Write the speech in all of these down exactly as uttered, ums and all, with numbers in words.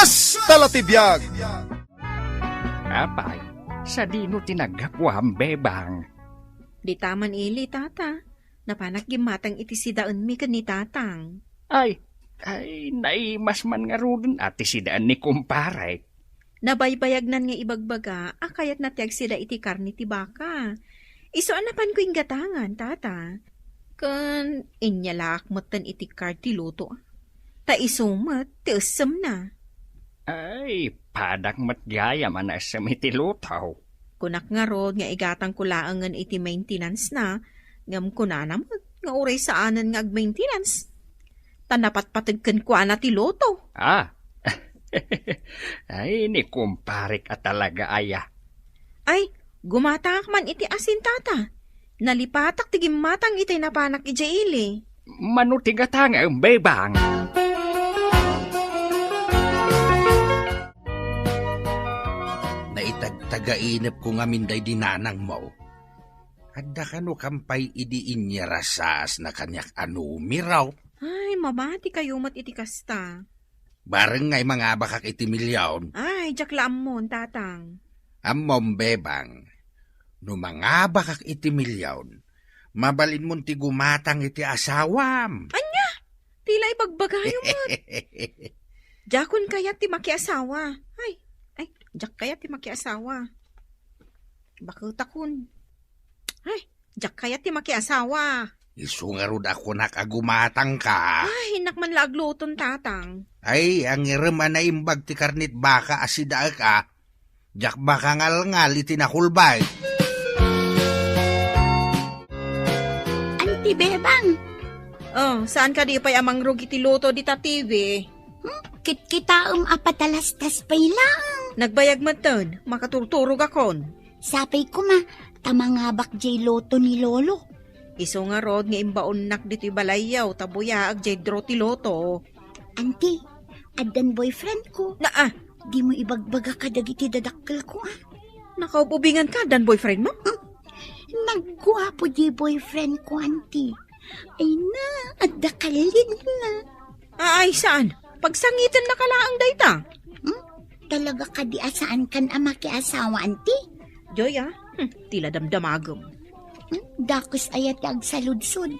Hasta la ti biag! Apay, sadino ti naggapuam, Bebang? Dita man ili, Tata. Napanak gimmatang iti sidaenmi ken ni Tatang. Ay, ay, naimas man ngaruden a ti sidaen ni kumparek. Nabaybayagnan nga ibagbaga a kayatna ti agsida iti karne ti baka. Isu a napanko inggatangan, Tata. Ken inyalaak metten iti card ti loto. Ta isu met ti essemna. Ay, padak met gayam a naessem iti loto. Kunak ngarud nga igatangko laengen iti maintenance na, ngem kunana met nga uray saanen nga agmaintenance. Ta napatpateg kenkuana ti loto. Ah. Ay, ni kumparek a talaga aya. Ay, gumatangak man iti asin, Tata. Nalipatak ti gimmatang itay napanak idiay ili. Mano ti gatangem, Bebang? Naitagtagainepko ngamin daydi nanangmo. Adda kano kampay idi inyarasaasna kaniak a numero? Ay, mabati kayo met iti kasta. Bareng nga mangabakak iti milyon. Ay, diak la ammon, Tatang. Ammom, Bebang. No mangabakak iti milyon, mabalinmon ti gumatang iti asawam. Ania? Ti la ibagbagayo met. Diakon kayat ti makiasawa. Ay, ay, diak kayat ti makiasawa. Baketakon. Ay, diak kayat ti makiasawa. Isu ngarud a kunak a gumatangka. Ay, innak man la agluton, Tatang. Ay, angirem a naimbag ti karne ti baka a sidaek a. Diak makangalngal iti nakulbay. Anti Bebang. Oh, saan kadi pay a mangrugi ti loto dita T V? Hmm? Kitkitaem a patalastas pay laeng. Nagbayag metten, makaturturogakon. Sapay koma, ta mangabak jay loto ni Lolo. Isu ngarud nga imbaonnak ditoy balayyo ta buyaag jay draw ti loto. Anti, addan boyfriend ko. Naa! Dimo ibagbaga kadagiti dadakkel ko, ah. Nakaububingan ka, addan boyfriend mo? Hmm? Nagguapo di boyfriend ko, anti. Ay na, adda kallid na. Ay, saan? Pagsangiten na ka laeng dayta. Hmm? Talaga kadi a saan kan a makiasawa, anti? Joy, ah. Hmm, tila damdamagem. Hmm? Dakes aya ti agsaludsod.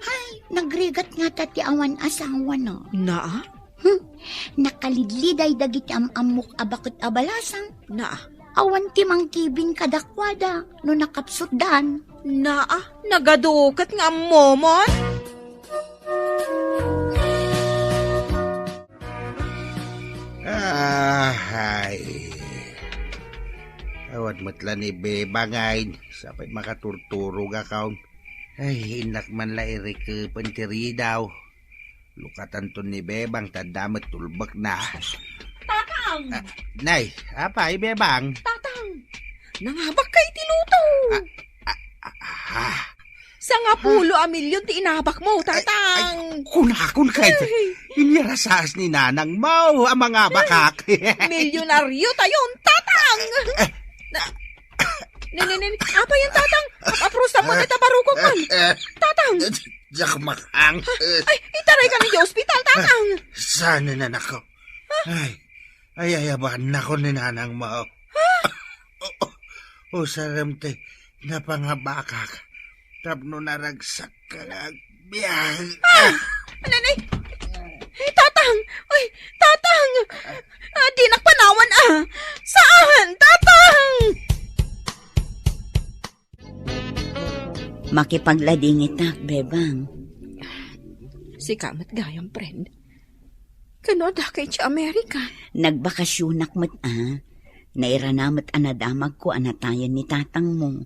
Hay, nagrigat ngata ti awan asawa na. Naa? Hmm, nakalidliday dagiti am-ammok a baket a balasang. Naa. Awan ti mangkibin kadakuada no nakapsutdan. Naa, nagaduket nga ammomon. Ahay. Awan met la ni Bebang ay, sapay makaturturogakon. Ay, innak man la irikepen ti ridaw. Lukatanton ni Bebang ta adda met tulbekna. Tatang! Ah, nay, apay, Bebang? Tatang! Nangabak ka iti loto! Ah, ah, ah, ah. Sangapulo a milyon ti inabak mo, Tatang! Ay, ay, kunakon kay, ay, inyarasaas ni nanang mo a mangabakak. Milyonaryo tayon, Tatang! Eh, na, Ni, ni, ni, ni. Apay yan, Tatang? Ap-, aprusa mo na ita barukok man. Eh, eh. Tatang! Diak makang. Ay, itaray ka ni ospital, Tatang! Saan ni nanako? Ay, ay, ayaban na ko ni nanang mo. O, o, usarem ti napangabakak. Tapno naragsak ka nga agbiag. Ah! Nanay! Ay, Tatang! Ay, Tatang! Ah, dinak panawan, ah! Saan, Tatang? Makipagladingitak, Bebang. Sika met gayam, friend. Kano adda ka iti Amerika? Nagbakasyonak met, ah. Nairana met a nadamagko a natayen ni tatangmo.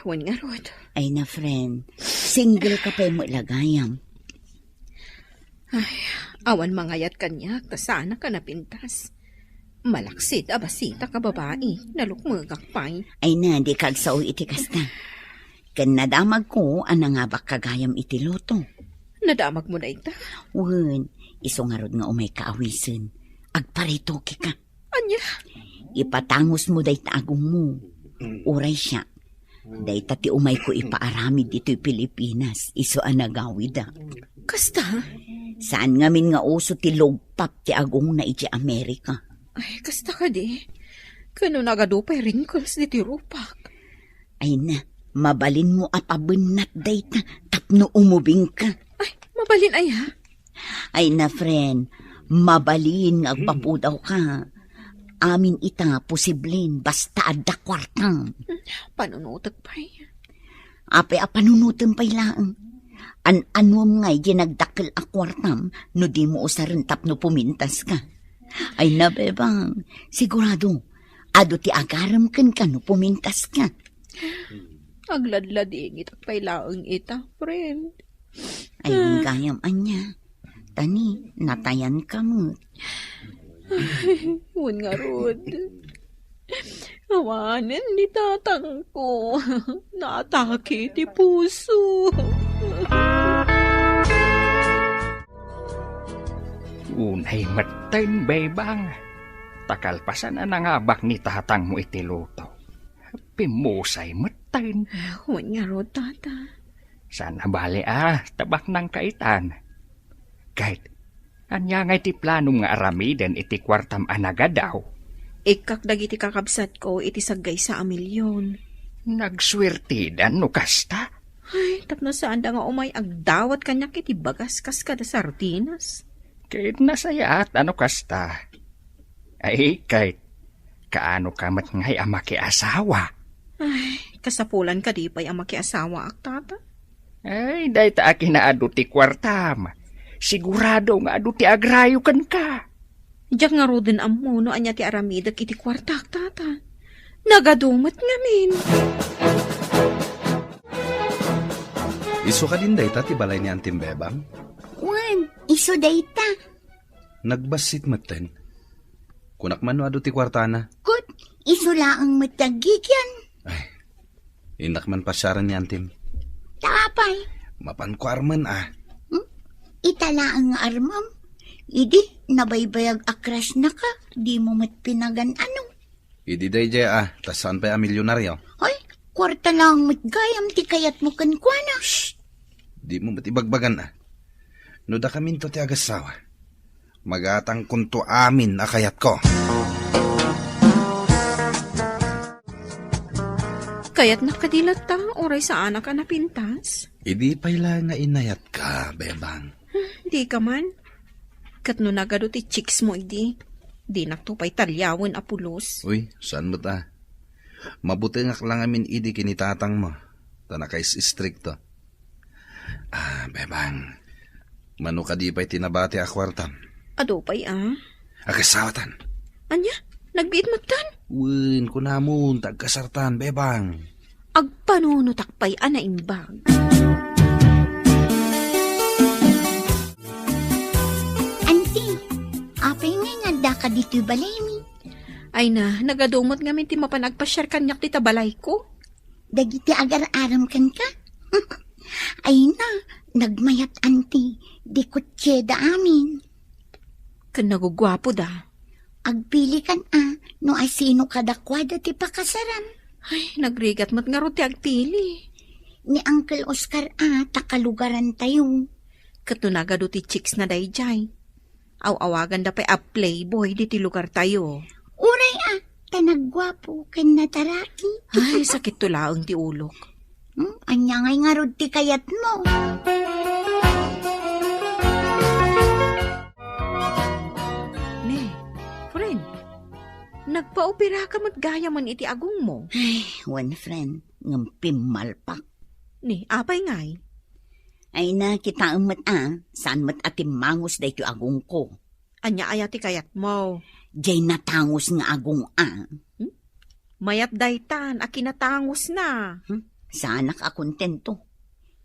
Wen ngarud. Ay na, friend. Single ka pay met la gayam. Ay, awan mangayat kaniak ta saanak a napintas. Malaksid a basitak a babai, nalukmegak pay. Ay na, dika agsao iti kasta. Ken nadamagko a nangabakka gayam iti loto. Nadamagmo dayta? Wen, isu ngarud nga umayka awisen. Agparitokeka. Ania? Ipatangosmo dayta agummo. Uray siak, dayta ti umayko ipaaramid ditoy Pilipinas, isu a nagawida. Kasta? Saan ngamin nga uso ti lugpap ti agongna iti Amerika? Ay, kasta kadi? Ken no nagadu pay wrinkles diti rupak. Ay na, mabalinmo a pabennat dayta tapno umubingka. Ay, mabalin aya? Ay na, friend, mabalin nga agpapudawka. Amin ita, posiblin, basta adda kuartam. Panunotek pay. Apay a panunotem pay laeng? An-anuem ngay diay nagdakkel a kuartam no dimo usaren tapno pumintaska? Ay na, bebang, sigurado, adu ti agarem kenka no pumintaska. Agladladingitak pay laeng ita, friend. Ay, gayam ania. Tani, natayanka met. Wen ngarud. Awanen ni tatangko. Naatake ti puso. Unay metten, bebang. Ta kalpasan a nangabak ni tatangmo iti luto, pimmusay metten. Wen ngarud, tata. Saan a bale a, ta baknangka itan. Ket, ania ngay ti planom nga aramiden iti kuartam a nagadu? Ikkak dagiti kakabsatko iti saggaysa a milion. Nagsuertidan no kasta. Ay, tapno saanda nga umay agdawat kaniak iti bagas kas kada sardinas. Ket nasayaat a no kasta. Ay, ket, kaano ka met ngay a makiasawa? Ay, kasapulan kadi pay a makiasawaak, tata? Ay, dayta a kinaadu ti kuartam. Sigurado nga adu ti agrayo kenka. Diak ngaruden ammo no ania ti aramidek iti kuartak, tata. Nagadu met ngamin. Isu kadin dayta ti balay ni Antim Bebang? Wen, isu dayta. Nagbassit metten. Kunak man no adu ti kuartana. Ket, isu laeng met ti aggigian. Ay, innak man pasiaren ni Antim. Ta apay? Mapanko armen a. Hmm? Ita laeng nga armem. Idi, nabaybayag a crush naka, dimo met pinagan-ano. Idi daydiay a, ta saan pay a milyonaryo. Ay, kuarta laeng met gayam ti kayatmo kenkuana. Shh! Dimo met ibagbagan a. No dakaminto ti agassawa, magatangkonto amin a kayatko. Kayatnak kadi latta, uray saanak a napintas? Idi pay la nga inayatka, Bebang. Dika man. Ket no nagadu ti chicks mo idi, dinakto pay taliawen a pulos. Uy, saan met a. Mabutengak la ngamin idi ken ni tatangmo, ta nakais-istrikto. Ah, Bebang, mano kadi pay ti nabati a kuartam? Adu pay a. Agasawatan. Ania? Nagbiit metten? Wen, kunamon, ta agkasartan, Bebang. Agpanunotak pay a naimbag. Anti, apay ngay nga addaka ditoy balaymi? Ay na, nagadu met ngamin ti mapan agpasiar kaniak dita balayko. Dagiti agar-arem kenka? Ay na, nagmayat, anti, di kutsieda amin. Ken naguguapoda. Agpilikan a, no asino kadakuada ti pakasaram. Ay, nagrigat met ngarud ti agpili. Ni Uncle Oscar a, ta kalugarantayo. Ket no nagadu ti chicks na daydiay, aw-awaganda pay a playboy diti lugartayo. Uray a, ta nagguapo ken nataraki. Ay, sakitto laeng ti ulok. Hmm? Ania ngay ngarud ti kayatmo? Ne, friend, nagpaoperaka met gayamen iti agongmo. Ay, wen, friend, ngem pimmalpak. Ne, apay ngay? Ay na, kitaem met a, saan met a timmangus daytoy agongko. Ania aya ti kayatmo? Diay natangus nga agong a. Hmm? Mayat daytan a kinatangusna. Hmm? Saanak a kontento.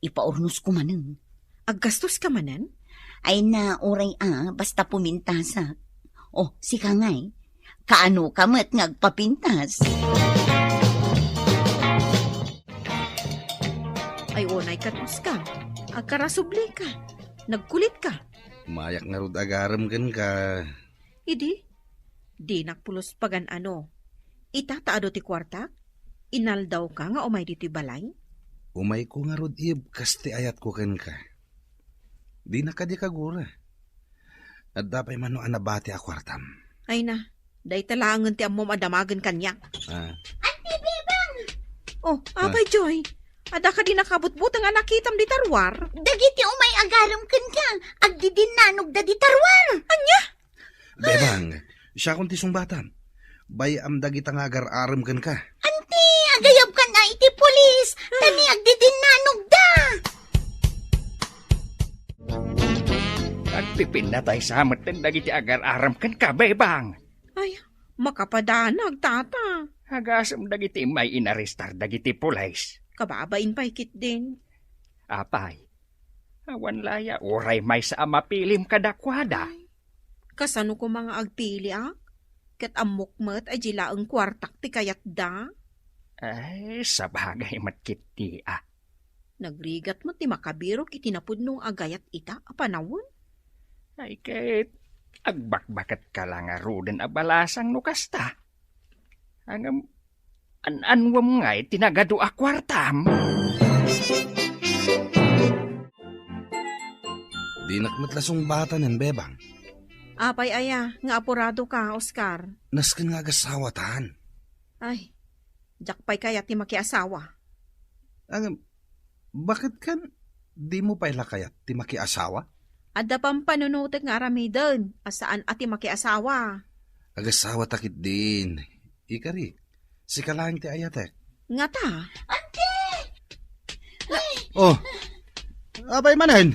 Ipaurnosko manen. Aggastoska manen? Ay na, uray a, basta pumintasak. Oh, sika ngay. Kaanoka met nga agpapintas? Ay, unay ket, Oscar. Agkarasublika. Nagkulitka. Mayak ngarud agarem kenka. Idi, dinak pulos pagan-ano. Ita ta adu ti kuartak, inaldawka nga umay ditoy balay? Umayko ngarud, Ib, kas ti ayatko kenka. Dinak kadi kagura. Adda pay mano a nabati a kuartam? Ay na, dayta laengen ti ammom a damagen kaniak. Ah. Anti Bebang! Oh, apay, Joy? Adda kadi nakabutbuteng a nakitam di taruar? Dagiti umay agarem kenka, agdidinnanogda di taruar. Ania? Bebang, siakon ti sungbatam. Bay-am dagita nga agar-arem kenka. Anti, agayabkan a iti pulis, ta ni agdidinnanogda. Agpipinnataysa metten dagiti agar-arem kenka, Bebang. Ay, makapadanag, tata. Agasem dagiti immay inarestar dagiti pulis. Kababain pay ketdin. Apay, awan la aya uray maysa a mapilim kadakuada. Ay, kasano koma nga agpiliak? Ket ammok met a di laeng kuartak ti kayatda. Ay, sabagay met ketdi a. Nagrigat met ti makabirok iti napudno nga agayat ita a panawen. Ay, ket agbakbaketka la ngaruden a balasang no kasta. Ngem, an-anwem ngay ti nagadu a kuartam? Dinak met la sungbatanen, Bebang. Apay aya nga apuradoka, Oscar? Nasken nga agasawatan. Ay, diak pay kayat ti makiasawa. Ngem, baket kan dimo pay la kayat ti makiasawa? Adda pampanunotek nga aramiden a saan a ti makiasawa. Agasawata ketdin. Ikari, sika laeng ti ayatek. Ngata? Ante! Oh, apay manen?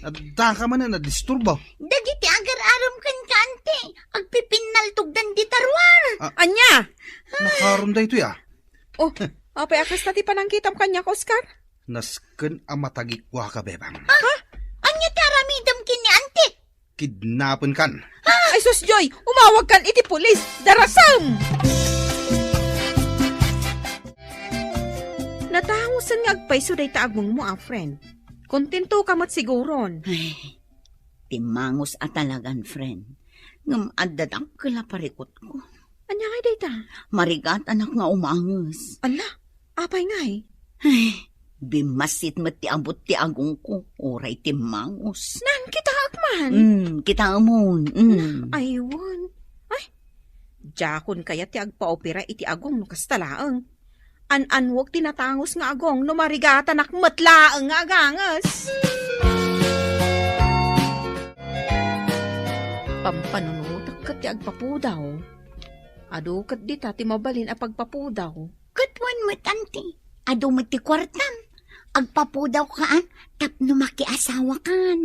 Addaka manen a disturbo? Dagiti agar-arem kenka, ante. Agpipinnaltogdan di taruar. Ah. Ania? Nakaron daytoy, ah. Oh, apay a kasta ti panangkitam kaniak, Oscar? Nasken a matagikuaka, Bebang. Ha? Ania ti aramidem ken ni anti? Kidnapenkan. Ay sus, Joy! Umawagkan iti pulis! Darasem! Natangosen nga agpayso dayta agongmo a friend. Kontentoka met siguron. Ay, timmangus a talagan, friend. Ngem adda dakkel a parikutko. Ania ngay dayta? Marigatanak nga umanges. Ala, apay ngay? Ay, bimmassit met ti abut ti agongko, uray timmangus. Nan, kitaek man. Mm, kitaemon. Mm. Na, aywan. Ay, diakon kayat ti agpaopera iti agong no kasta laeng. An-anwek ti natangus nga agong no marigatanak met laeng nga aganges. Pampanunotek ket ti agpapudaw. Adu ket dita ti mabalin a pagpapudaw. Ket wen met, anti, adu met ti kuartam. Agpapudawka, a, tapno makiasawakan.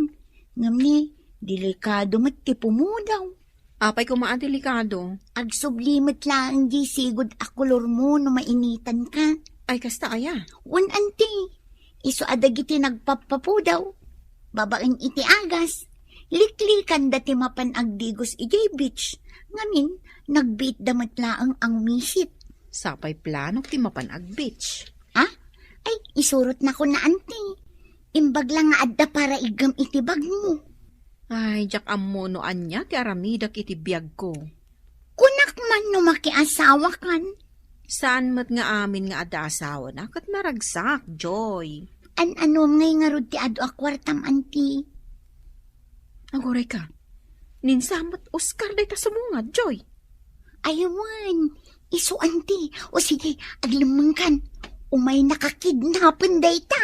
Ngem ni, delikado met ti pumudaw. Apay koma a delikado? Agsubli met laeng diay sigud a kolormo no mainitanka. Ay, kasta aya? Wen, anti. Isu a dagiti nagpappapudaw, babaen iti agas, liklikanda ti mapan agdigos idiay beach, ngamin, nagbiitda met laeng a ngumisit. Sapay planok ti mapan agbeach. Ah? Ay, isurotnakon, anti. Imbag la nga adda paraiggem iti bagmo. Ay, diak ammo no ania ti aramidek iti biagko. Kunak man no makiasawakan. Saan met nga amin nga adda asawana ket naragsak, Joy. An-anom ngay ngarud ti adu a kuartam, anti? Aguray ka. Ninsa met Oscar dayta sumungad, Joy. Ay, wen. Isu, anti. O sige, aglemmengkan. Umay nakakidnapen dayta.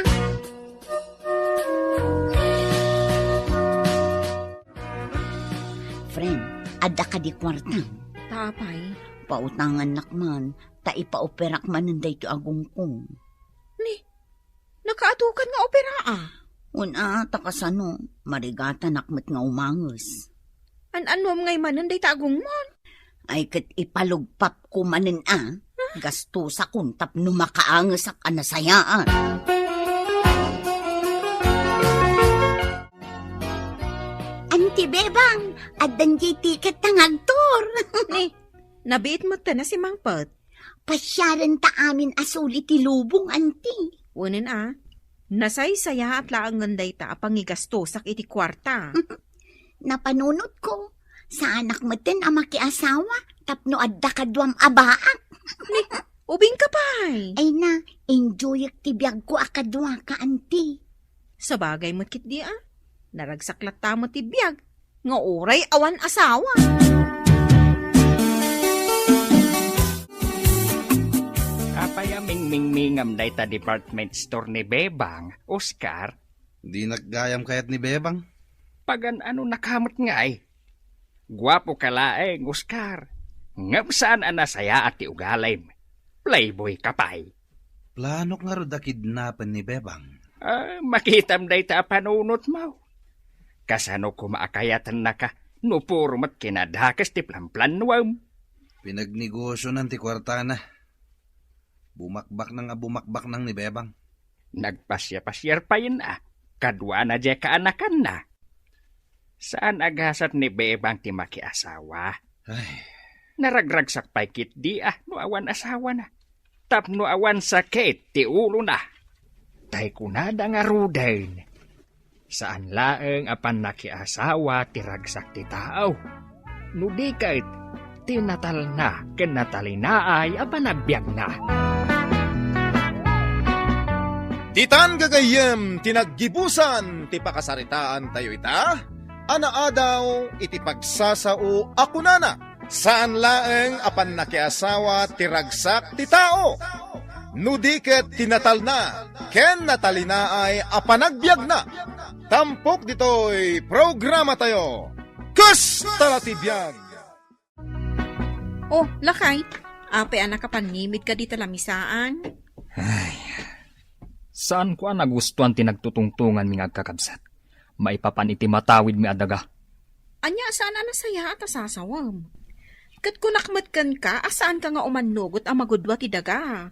Friend, adda kadi kuartam? Ta apay? Pautangannak man, ta ipaoperak manen daytoy agongko. Ni, nakaatukan nga opera, a? Wen a, ta kasano, marigatanak met nga umanges. An-anuam ngay manen dayta agongmon? Ay ket ipalugpapko manen a, gastusakon tapno makaangesak a nasayaat. Anti Bebang, addan diay tiket ta nga agtour. Ni, nabiit met ta na si Mangpet. Pasiarenta amin a suli ti lubong, anti. Wen a, nasaysayaat laengen dayta a pangigastosak iti kuarta. Napanunotko, saanak metten a makiasawa tapno adda kaduam a baak. Ni, ubingka pay. Ay na, enjoyek ti biagko a kaduaka, anti. Sabagay met ketdi a. Naragsak latta met ti biag, nga uray awan asawa. Apay a mingmingmingam dayta department store ni Bebang, Oscar? Dinak gayam kayat ni Bebang. Pagan-anonaka met ngay? Guapoka laeng, Oscar. Ngem saan a nasayaat ti ugalim. Playboy ka pay. Planok ngarud a kidnapen ni Bebang. Ah, makitam dayta a panunotmo. Kasano koma a kayatennaka no puro met kinadakes ti planplanuem? Pinagnegosionan ti kuartana. Bumakbaknang a bumakbaknang ni Bebang. Nagpasiapasiar payen a, kaduana diay kaanakanna. Saan a gasat ni Bebang ti makiasawa. Ay. Naragragsak pay ketdi a no awan asawana. Tapno awan sakit ti ulona. Tay kunada ngaruden, saan laeng a pannakiasawa ti ragsak ti tao. No di ket, ti natalna ken natalinaay a panagbiagna. Ditan gagayyem ti naggibusan ti pakasaritaantayo ita a naadaw iti pagsasao a kunana, saan laeng a pannakiasawa ti ragsak ti tao, no di ket ti natalna ken natalinaay a panagbiagna. Tampok ditoy programatayo, Kasta la ti Biag. Oh, lakay, apay a nakapanimid ka dita lamisaan? Ay, saan ko a nagustuan ti nagtutungtunganmi nga agkakabsat. Maipapan iti matawidmi a daga. Ania saan a nasayaat a sasawem? Ket kunak met kenka a saanka nga umannugot a magudua ti daga.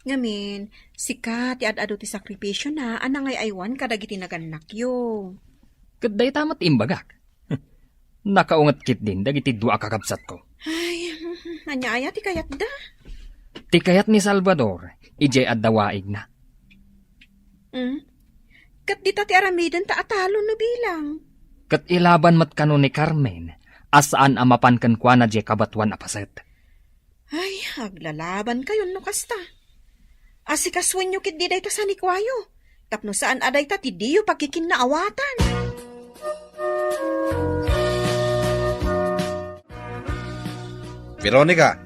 Ngamin, sika ti ad-adu ti sakripisiona a nangay-aywan kadagiti nagannakyo. Ket dayta met imbagak. Nakaunget ketdin dagiti dua a kakabsatko. Ay, ania aya ti kayatda? Ti kayat ni Salvador, idiay adda waigna. Hmm? Ket dita ti aramiden ta atalon no bilang. Ket ilaban met kano ni Carmen a saan a mapan kenkuana diay kabatoan a paset. Ay, aglalabankayon no kasta. Asikasuenyo ketdi dayta sanikuayo, tapno saan a dayta ti diyo pagkikinnaawatan. Veronica,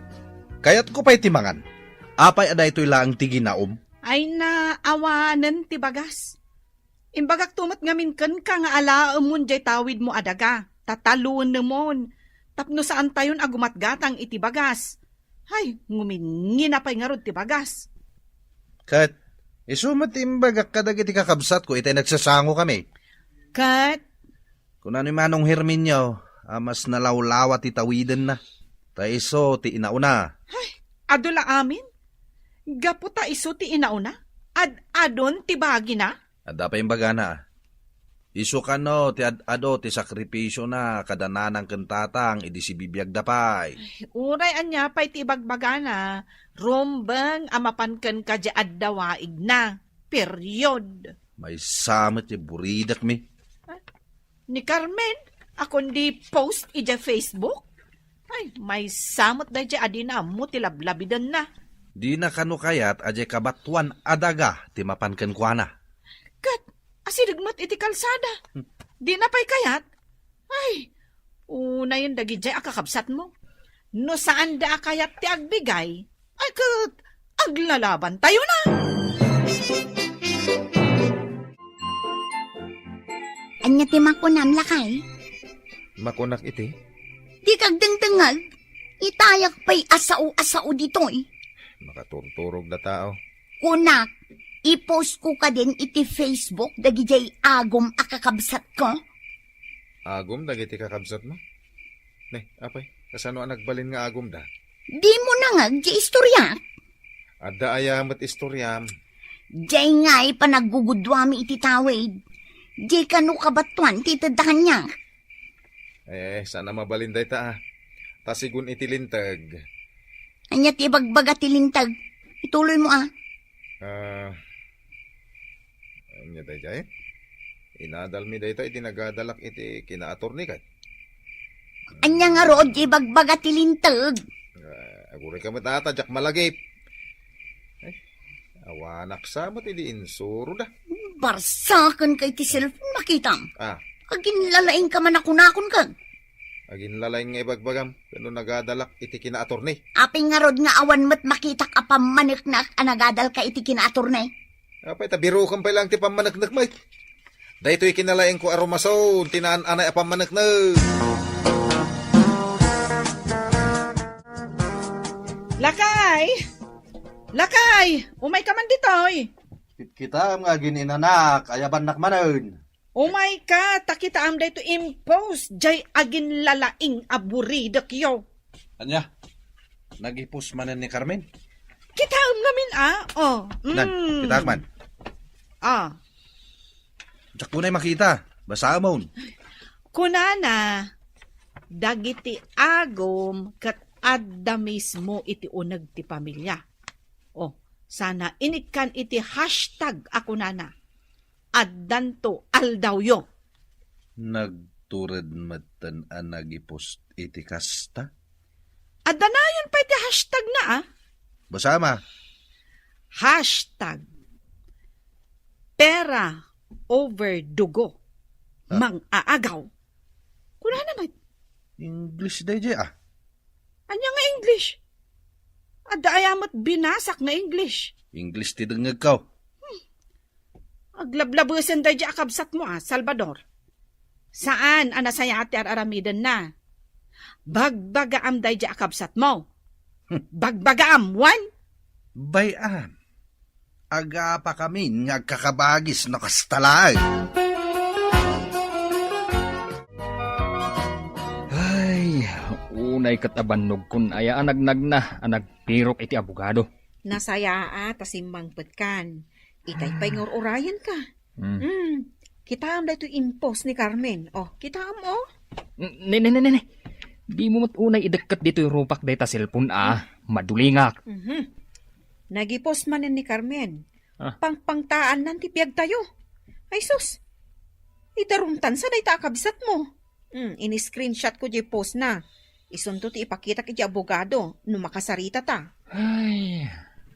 kayatko pay ti mangan. Apay a daytoy laeng ti ginaom? Ay, naawanen ti bagas. Imbagakto met ngamin kenka nga alaemon diay tawidmo a daga, ta taluenemon, tapno saantayon a gumatgatang iti bagas. Ay, nguminngina pay ngarud ti bagas. Ket isu met ti imbagak kadagiti kakabsatko itay nagsasangokami. Ket? Kuna ni Manong Herminio a mas nalawlawa ti tawidenna, ta isu ti inauna. Ay, adu la amin? Gapu ta isu ti inauna? Ad-adun ti bagina? Adda pay imbagana. Isu kano ti ad-adu ti sakripisiona kada nanang ken tatang idi sibibiagda pay. Ay, uray ania pay ti ibagbagana, rumbeng a mapan kenka diay adda waigna. Period. Maysa met ti buridekmi. Ah, ni Carmen, a kundi post idiay Facebook? Ay, maysa met daydiay a dina ammo ti lablabidenna. Dina kano kayat a diay kabatoan a daga ti mapan kenkuana? Ket asideg met iti kalsada. Hmm. Dina pay kayat? Ay, unayen dagidiay a kakabsatmo. No saanda a kayat ti agbigay, ay ket aglalabantayo na. Ania ti makunam, lakay? Makunak iti? Dika agdengdengngeg, itayak pay a sao a sao ditoy. Makaturturog da tao. Kunak, i-post ko kadin iti Facebook dagidiay agom a kakabsatko. Agom dagiti kakabsatmo? Ne, apay, kasano a nagbalin nga agomda? Dimo nangeg diay istoriak? Adda aya met istoriam? Diay ngay panagguguduami iti tawid. Diay kano kabatoan ti itedda kaniak. Eh, saan a mabalin dayta, ah. Ta sigun iti linteg. Ania ti ibagbaga ti linteg? Ituloymo, ah. Ah, ania daydiay? Inadalmi dayta iti nagadalak iti kinaattorney ket. Ania ngarud ti ibagbaga ti linteg? Ah, agurayka met ata, diak malagip. Ay, Awanak sa met idi insuroda. Barsakenka iti cellphone, makitam. Ah. Aginlalaingka man a kunakon ken. Aginlalaing nga ibagbagam, ken no nagadalak iti kinaattorney. Apay ngarud nga awan met makitak a pammaneknek a nagadalka iti kinaattorney? Apay ta birokem pay lang ti pammaneknek met. Daytoy kinalaingko a rumason ti naan-anay a pammaneknek. Lakay! Lakay! Umayka man ditoy! Kitkitaem nga agin-inanak, ayabannak manen. Umayka, ta kitaem daytoy impost, jay aginlalaing a buridekyo. Ania? Nagipos manen ni Carmen? Kitaem ngamin, ah. Oh, Nan, mm. Kitaak man. Ah. Diak unay makita. Basaemon. Kunana, dagiti agom ket adda mismo iti uneg ti pamilia. Oh, sana inikkan iti hashtag a kunana, "Addanto aldawyo." Nagtured metten a nagipos iti kasta? Addanayon pay ti hashtag na, ah. Basama. Hashtag pera over dugo. Ah. Mang-aagaw. Kunana met. English dayjay, ah. Ania nga English? Adda aya met binasak nga English? English ti dengngegko. Hmm. Aglablabesen dayjay a kabsatmo, ah, Salvador. Saan a nasayaat ti ar-aramidenna. Bagbagaam dayjay a kabsatmo. Hmm. Bagbagaam, wen? Bay-am. Agapakamin nga agkakabagis no kasta laeng. Ay, unay ket a bannogkon aya a nagnagna a nagpirok iti abogado. Nasayaat a simmangpetkan. Itay pay nga ur-urayenka. Hmm. Hmm. Kitaem daytoy impost ni Carmen. Oh, kitaem, oh. N-, ne, ne, ne, ne, ne. Dimo met unay idekket ditoy rupak dayta cellphone, ah. Madulingak. Mhm. Nagipos manen ni Carmen. Ah. Pangpangtaannan ti biagtayo. Ay sus! Idarumtansa dayta a kabsatmo. Hmm, in-screenshot ko diay post na. Isunto ti ipakitak iti abogado no makasarita ta. Ay,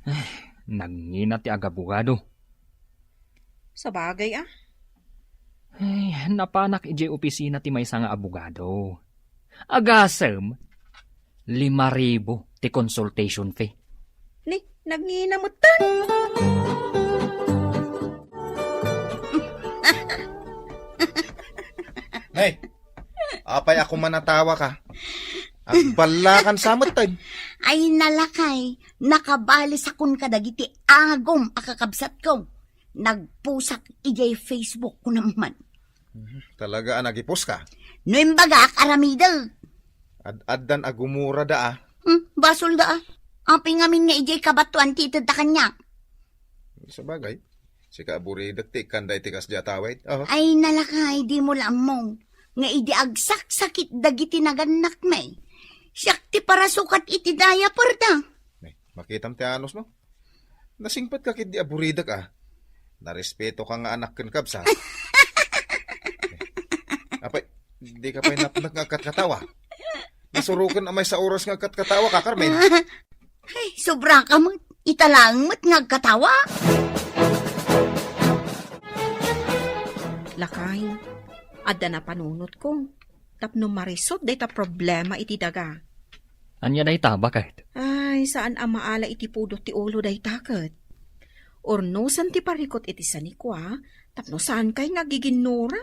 ay, nangina ti agabogado. Sabagay, ah. Ay, napanak idiay opisina ti maysa nga abogado. Agasem, lima ribu ti consultation fee. Ni, nagngina metten. Hey, apay a kumanatawa ka? Agballakan sa metten. Ay, nalakay, nakabalisakon kadagiti agom a kakabsatko. Nagposak idiay Facebook ko naman. Mhm. Talaga a nagipos ka? No imbagak, aramidek. Ad-addan a gumurada, ah. Hmm, basolda, ah. Apay ngamin nga idiay kabatoan ti itedda kaniak. Sabagay, sika a buridek ti ikkanda iti kasdiay a tawid. Aha. Ay, nalakay, dimo la ammo nga idi agsaksakit dagiti nagannakmi, siak ti parasukat iti diaperda. Eh, makitam ti anus, no? Nasingpet ka ketdi a buridek, ah. Narespeto ka nga anak ken kabsat. Apay, di ka pay napnek nga agkatkatawa? Nasuroken a maysa oras nga agkatkatawa ka, Carmen. Ay, sobra ka met. Ita laeng met nga agkatawa. Lakay, adda napanunotko tapno marisod dayta problema iti daga. Ania dayta, baket? Ay, saan a maala iti pudot ti ulo dayta ket. Urnosen ti parikut iti sanikua tapno saankay nga agiginnura.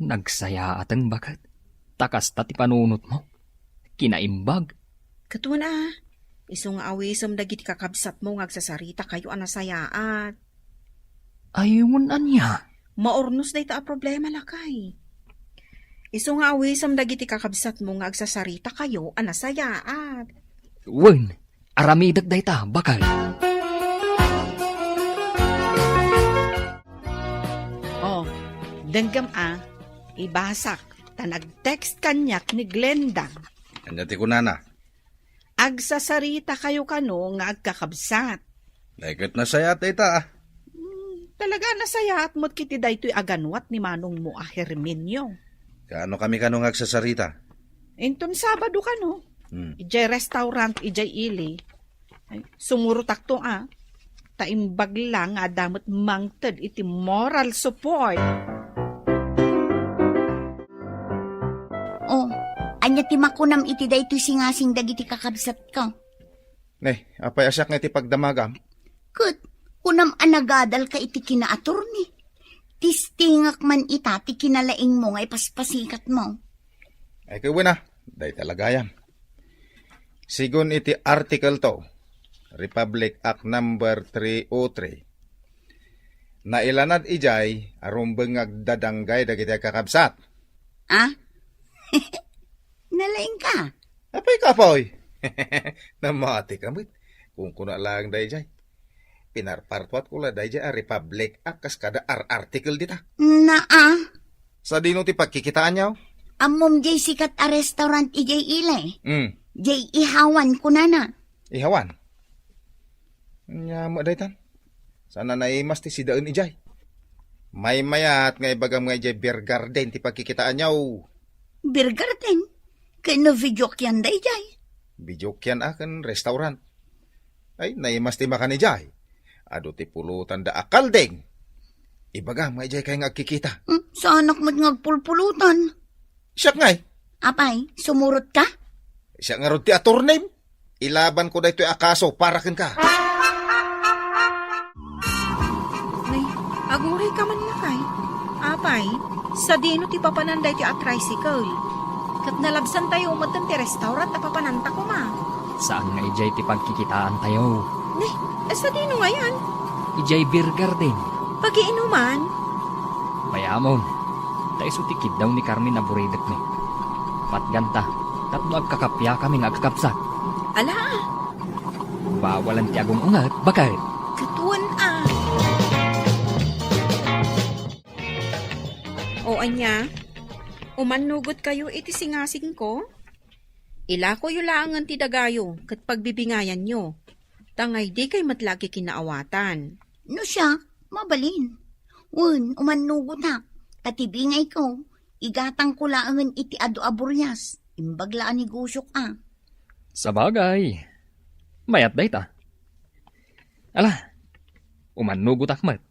Nagsayaaten, baket. Ta kasta ti panunotmo. Kinaimbag. Ket wen a, isu nga awisem dagiti kakabsatmo nga agsasaritakayo a nasayaat. Ay, wen ania? Maurnos dayta a problema, lakay. Isu nga awisem dagiti kakabsatmo nga agsasaritakayo a nasayaat. Wen, aramidek dayta, baket. Oh, denggem a, ibasak, ta nag-text kaniak ni Glenda. Ania ti kunana? Agsasaritakayo kano nga agkakabsat. Ay, ket nasayaat dayta, ah. Hmm, talaga nasayaat met ket daytoy a ganuat ni manongmo a Herminio. Kaano kami kano nga agsasarita? Inton Sabado kano. Hmm. Idiay restaurant, idiay ili. Ay, sumurotakto, ah. Ta imbag la nga adda met mangted iti moral support. Oh, ania ti makunam iti daytoy singasing dagiti kakabsatko? Ne, apay a siak nga iti pagdamagam? Ket kunam a nagadalka iti kinaattorni. Testingak man ita ti kinalaingmo nga ipaspasikat mo. Ay, kawena, dayta la gayam. Sigun iti Article two, Republic Act Number three oh three, nailanad idiay a rumbeng nga agdadanggay dagiti agkakabsat. Ah? Nalaingka? Apay, kapoy? Namati ka met. Kung kuna lang dayjay. Pinarpartuatko la dayjay a Republic Act kas kada ar-article dita. Naa. Sadino ti pagkikitaanyo? Ammom jay sikat a restaurant ijay Ile. Hmm. Jay Ihawan kunana. Ihawan? Nya met daytan. Saan a naimas ti sidaen ijay. Maymayat nga ibagam nga ijay Beer Garden ti pagkikitaanyo. Beer Garden? Ken no videokean dayjay? Videokean a ken restaurant. Ay, naimas ti makan ijay. Adu ti pulotanda a kalding. Ibagam nga ijay kay nga agkikita. Hmm, saanak met nga agpulpulotan. Siak ngay. Apay, sumurot ka? Siak ngarud ti atornem. Ilabanko daytoy a kaso para kenka. Nay, aguray ka man lakay. Apay, sadino ti papanan daytoy a tricycle? Ket nalabsantayo metten ti restaurant a papananta koma. Saan nga idiay ti pagkikitaantayo? Ne, sadino ngayan? Idiay beer garden. Pagiinuman? Bay-amon, ta isu ti kiddaw ni Carmen a buridekmi. Patganta, tapno agkakapiakami nga agkakabsat. Ala! Bawalan ti agung-unget, baket. Ket wen a. O ania, umannugotkayo iti singasingko? Ilakoyo laengen ti dagayo ket pagbibingayanyo, ta nga idi kay met la agkikinnaawatan. No siak, mabalin. Wen, umannugotak, ta ti bingayko, igatangko laengen iti adu a burias, imbag la a negosiok a. Sabagay, mayat dayta. Ala, umannugotak met.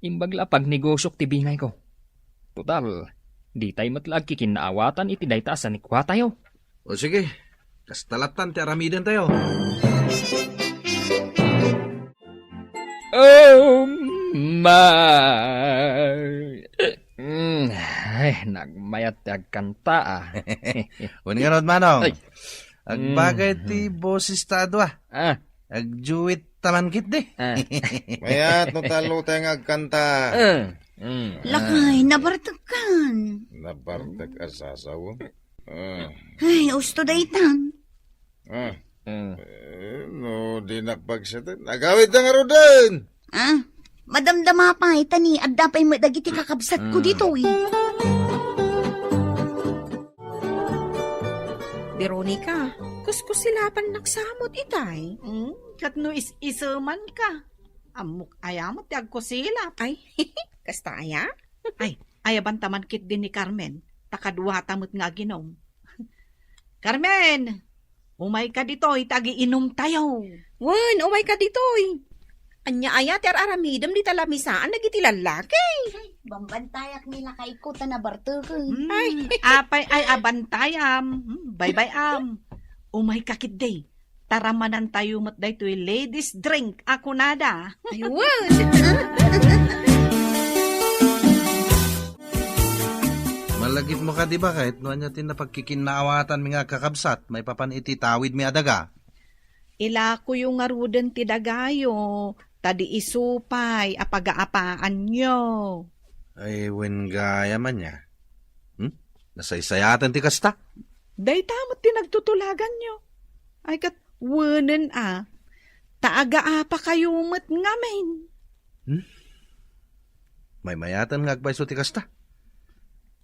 Imbag la a pagnegosiok ti bingayko. Total, ditay met la agkikinnaawatan iti dayta a sanikuatayo. O sige, kasta lattan ti aramidentayo. Oh my! Mm, ay, nagmayat ti agkanta, ah. Wen ngarud, Manong. Ay. Agbagay ti boses ta a dua. Ah. Agduet ta man ketdi. Ah. Mayat no tallo tayo nga agkanta. Ah. Mm. Lakay, nabartekkan. Nabartek a sasaw. Ah. Ay, usto daytan. Ah. Mm. Eh, no, di nakpagsiatan. Agawid na nga ruden. Ah, madamdama pay, ta ni, adda pay met dagiti kakabsatko ditoy. Veronica, kuskusilapannak sa met itay. Hmm? Ket no is-isemanka, ammok aya met ti agkusilap. Ay, kasta aya? Ay, ayaban ta man ketdi ni Carmen, ta kaduata met nga aginum. Carmen, umayka ditoy ta agiinumtayo. Wen, umayka ditoy. Ania aya ti ar-aramidem dita lamisaan dagiti lallaki? Bambantayak ni lakayko ta nabarteken. Hmm, ay. Apay ay abantayam. Hmm, baybay-am. Umayka ketdi. Taramanantayo met daytoy ladies drink a kunada. Ay, wen. Malagipmo kadi baket no ania ti napagkikinnaawatanmi nga agkakabsat maipapan iti tawidmi a daga? Ilakoyo ngaruden ti dagayo, ta di isu pay a pagaapaanyo. Ay, wen gayam ania. Hmm? Nasaysayaten ti kasta? Dayta met ti nagtutulaganyo. Ay, ket wenen a, ta agaapakayo met ngamin. Hmm? Maymayaten nga agpayso ti kasta.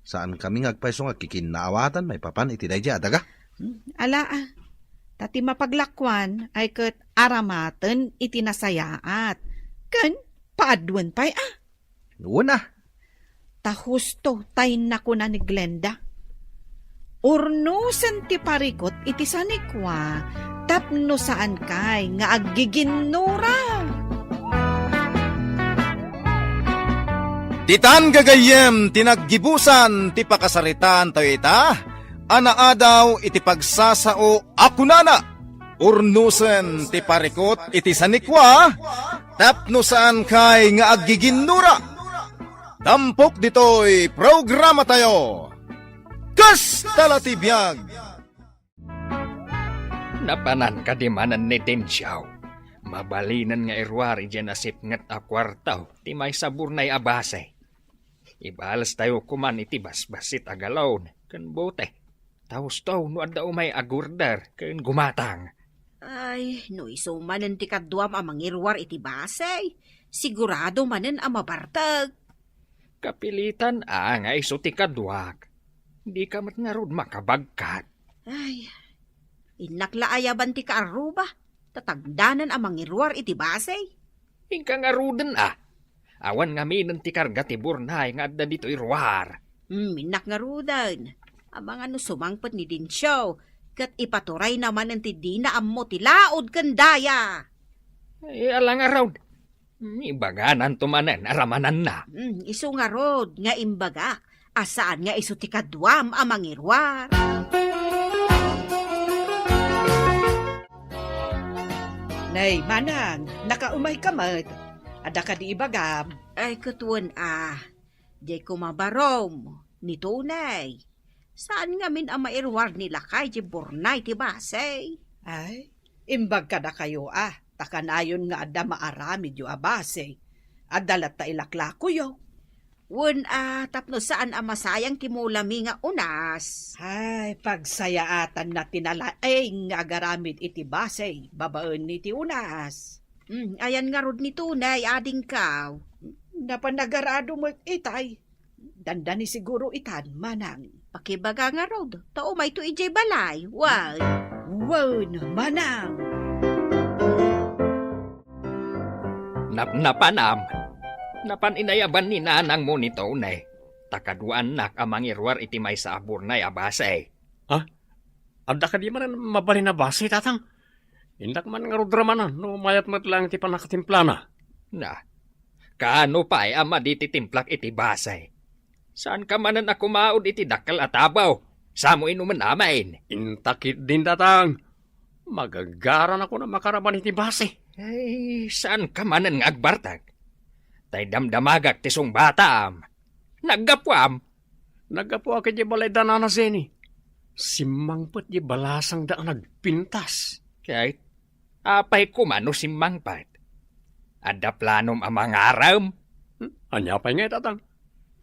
Saankami nga agpayso nga agkikinnaawatan maipapan iti daydiay a daga. Hmm, ala a. Ta ti mapaglakuan ay ket aramaten iti nasayaat. Ken paaduen pay a. Wen a. Ta husto tay nakuna ni Glenda. Urnosen ti parikut iti sanikua tapno saankay nga aggiginnura. Ditan gagayyem ti naggibusan ti pakasaritaan tayo ita, a naadaw iti pagsasao a kunana, urnosen ti parikut iti sanikua, tapno saan kay nga aggiginnura. Tampok ditoy programa tayo. Kasta la ti biag. Napanan kadi manen ni Tinsiaw? Mabalinen nga iruar idiay nasipnget a kuarto ti maysa burnay a base. Ibales tayo koman iti basbassit a galon ken bote. Ta husto no adda umay agorder ken gumatang. Ay, no isu manen ti kaduam a mangiruar iti base, sigurado manen a mabartek. Kapilitan a nga isu ti kaduak. Dika met ngarud makabagkat. Ay, innak la ayaban ti kaarruba, ta tangdanan a mangiruar iti base. Inka ngaruden a. Awan ngaminen ti karga ti burnay nga adda ditoy ruar. Hmm, innak ngaruden. Amangan no sumangpet ni Dincio, ket ipaturayna manen ti dina ammo ti laod ken daya. Ay, ala ngarud. Ibagananto manen a ramananna. Hmm, isu ngarud nga imbaga a saan nga isu ti kaduam a mangiruar. Nay, Manang, nakaumayka met. Adda kadi ibagam? Ay, ket wen a. Diay koma barom, ni Tunay. Saan ngamin a mairuar ni lakay diay burnay ti base? Ay, imbag kadakayo a, ta kanayon nga adda maaramidyo a base. Adda latta ilaklakoyo. Wen a, tapno saan a masayang ti mulami nga unas. Ay, pagsayaatanna ti nalaing nga agaramid iti base babaen iti unas. Hmm, ayan ngarud ni Tunay, adingkaw. Napan nagarado met itay. Dandani siguro itan, Manang. Pakibaga ngarud, ta umayto idiay balay, wen. Wen, Manang. Napnapanam. Napan inayaban ni nanangmo ni Tony, ta kaduaannak a mangiruar iti maysa a burnay a base. Ha? Adda kadi manen mabalin a base, Tatang? Innak man ngarud ramanan no mayat met laeng ti pannakatimplana. Na, kaano pay a madi ti timplak iti base? Saanka manen a kumaud iti dakkel a tabaw, sa mo inumen amin. Inta ketdin, Tatang. Magagaranakon a makaraman iti base. Ay, saanka manen nga agbartek? Tay damdamagak ti sungbatam. Naggapuam? Naggapuak idiay balay da Nana Jenny. Simmangpet diay balasangda a nagpintas. Ket apay koma no simmangpet? Adda planom a mangarem? Hmm, ania pay ngay, Tatang?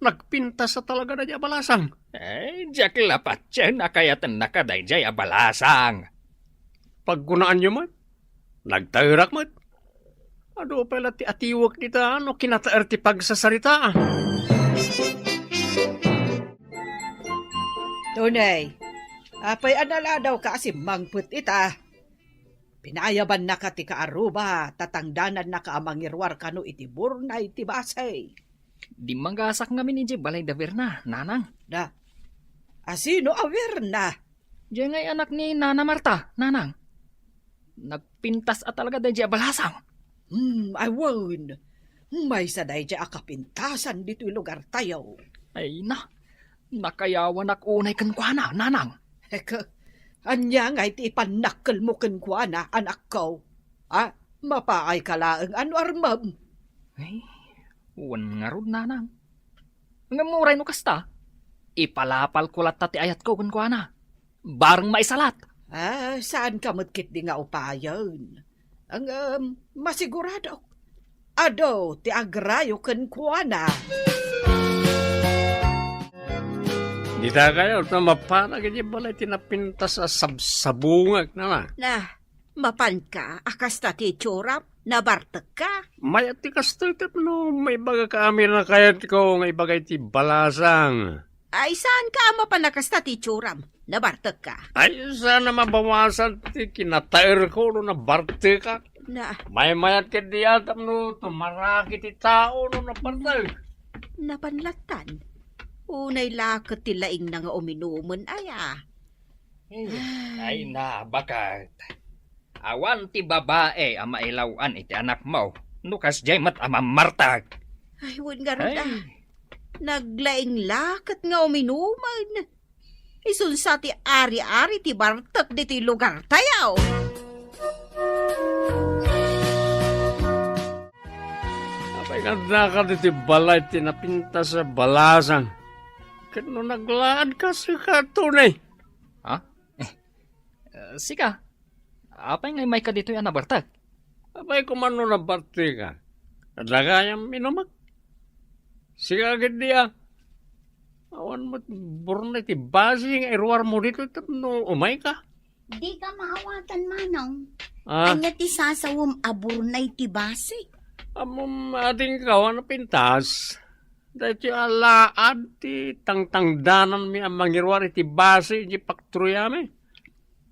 Nagpintas a talaga daydiay a balasang. Ay, diak la patien a kayatennaka daydiay a balasang. Pagkunaanyo met, nagtaerak met. Adu pay la ti atiwek dita no kinataer ti pagsasaritaan. Tunay, apay a naladawka a simmangpet ita? Pinayabannaka ti kaarruba, ta tangdanannaka a mangiruar kano iti burnay ti base. Dimmagasak ngamin idiay balay da Verna, nanang. Da, asino a Verna? Diay ngay anak ni Nana Marta, nanang. Nagpintas a talaga daydiay a balasang. Hmm, awan. Maysa daydiay a kapintasan ditoy lugartayo. Ay na, nakayawanak unay kenkuana, nanang. Eka, ania ngay ti ipannakkelmo kenkuana, anakko? A, mapaayka laeng a no armem. Ay, wen ngarud, nanang. Ngem uray no kasta, ipalapalko latta ti ayatko kenkuana. Bareng maisalat. A, saanka met ketdi nga upayen. Ngem, masiguradok. Adu ti agrayo kenkuana. Dita kayo, ta mapanak iti balay ti napintas a sabsabungek, nana. Na, mapanka a kasta ti itsuram? Nabartekka? Mayat ti kastoy tapno maibagaka amin a kayatko nga ibaga iti balasang. Ay, saanka a mapan a kasta ti itsuram? Nabartekka? Ay, saan a mabawasan ti kinataerko no nabartekak. Na, maymayat ketdi a tapno tumaraki ti tao no nabartek. Napan lattan. Unay la ket ti laingna nga uminumen, aya. Hmm. Ay, nabakat. Awan ti babai a mailaw-an iti anakmo no kasdiay met a mammartek. Ay, wen ngarud, a. Ay. Naglaing la ket nga uminumen. Isunsa ti ari-ari ti bartek ditoy lugartayo. Apay nga addaka ditoy balay ti napintas a balasang? Ket no naglaadka, sika, Tony? Ha? Eh, eh, sika? Apay nga immayka ditoy a nabartek? Apay koma no nabartek ka? Adda gayam inumek? Sika ketdi a. Awan met burnay ti basi nga iruarmo ditoy tapno umayka. Dika maawatan, Manong. Ah. Ania ti sasawem a burnay ti basi? Ammom, adingko a napintas. Daytoy a laad ti tangtangdananmi a mangiruar iti basi idiay faktoriami.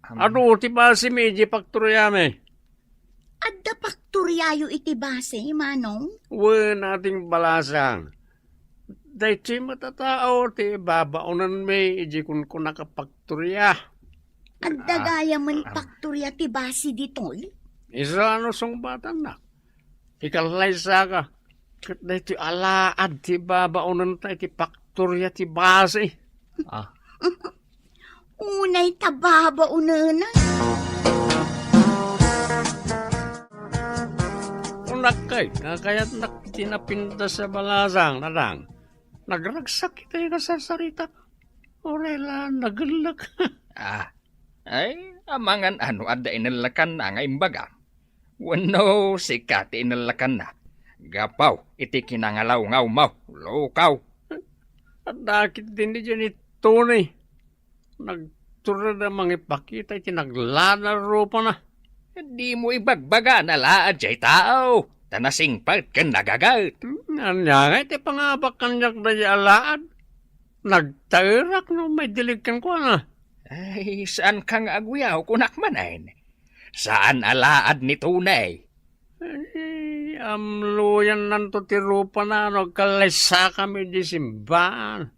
Am- Adu ti basimi idiay faktoriami. Adda faktoriayo iti basi, Manong? Wen, ading balasang. Daytoy met a tao ti babaonenmi idiay kunkunak a faktoria. Adda Ah. gayamen faktoria ti basi ditoy? Isu a no sungbatannak. Ikallaysaka, ket daytoy a laad ti babaonenta iti faktoria ti basi. Ah. Unay ta babaonena. Kunak kay, nga kayatnak ti napintas a balasang, Tatang. Nagragsak iti kasarsarita. Uray la, nagellek. Ah, ay, amangan ano adda inellekanna nga imbagam. Wenno sika ti inellekanna. Gapu iti kinangalawngaw mo, lukaw. Adda ketdi ni Tony. Nagtured a mangipakita iti naglaad a rupana. Dimo ibagbaga a nalaad jay tao, ta nasingpet ken nagaget. Hmm, ania ngay ti pangabak kaniak daydi a laad? Nagtaerak no maidilig kenkuana. Ay, saanka nga aguyaw, kunak manen. Saan a laad ni Tony. Ay, amloyannanto ti rupana no agkallaysakami idiay simbaan.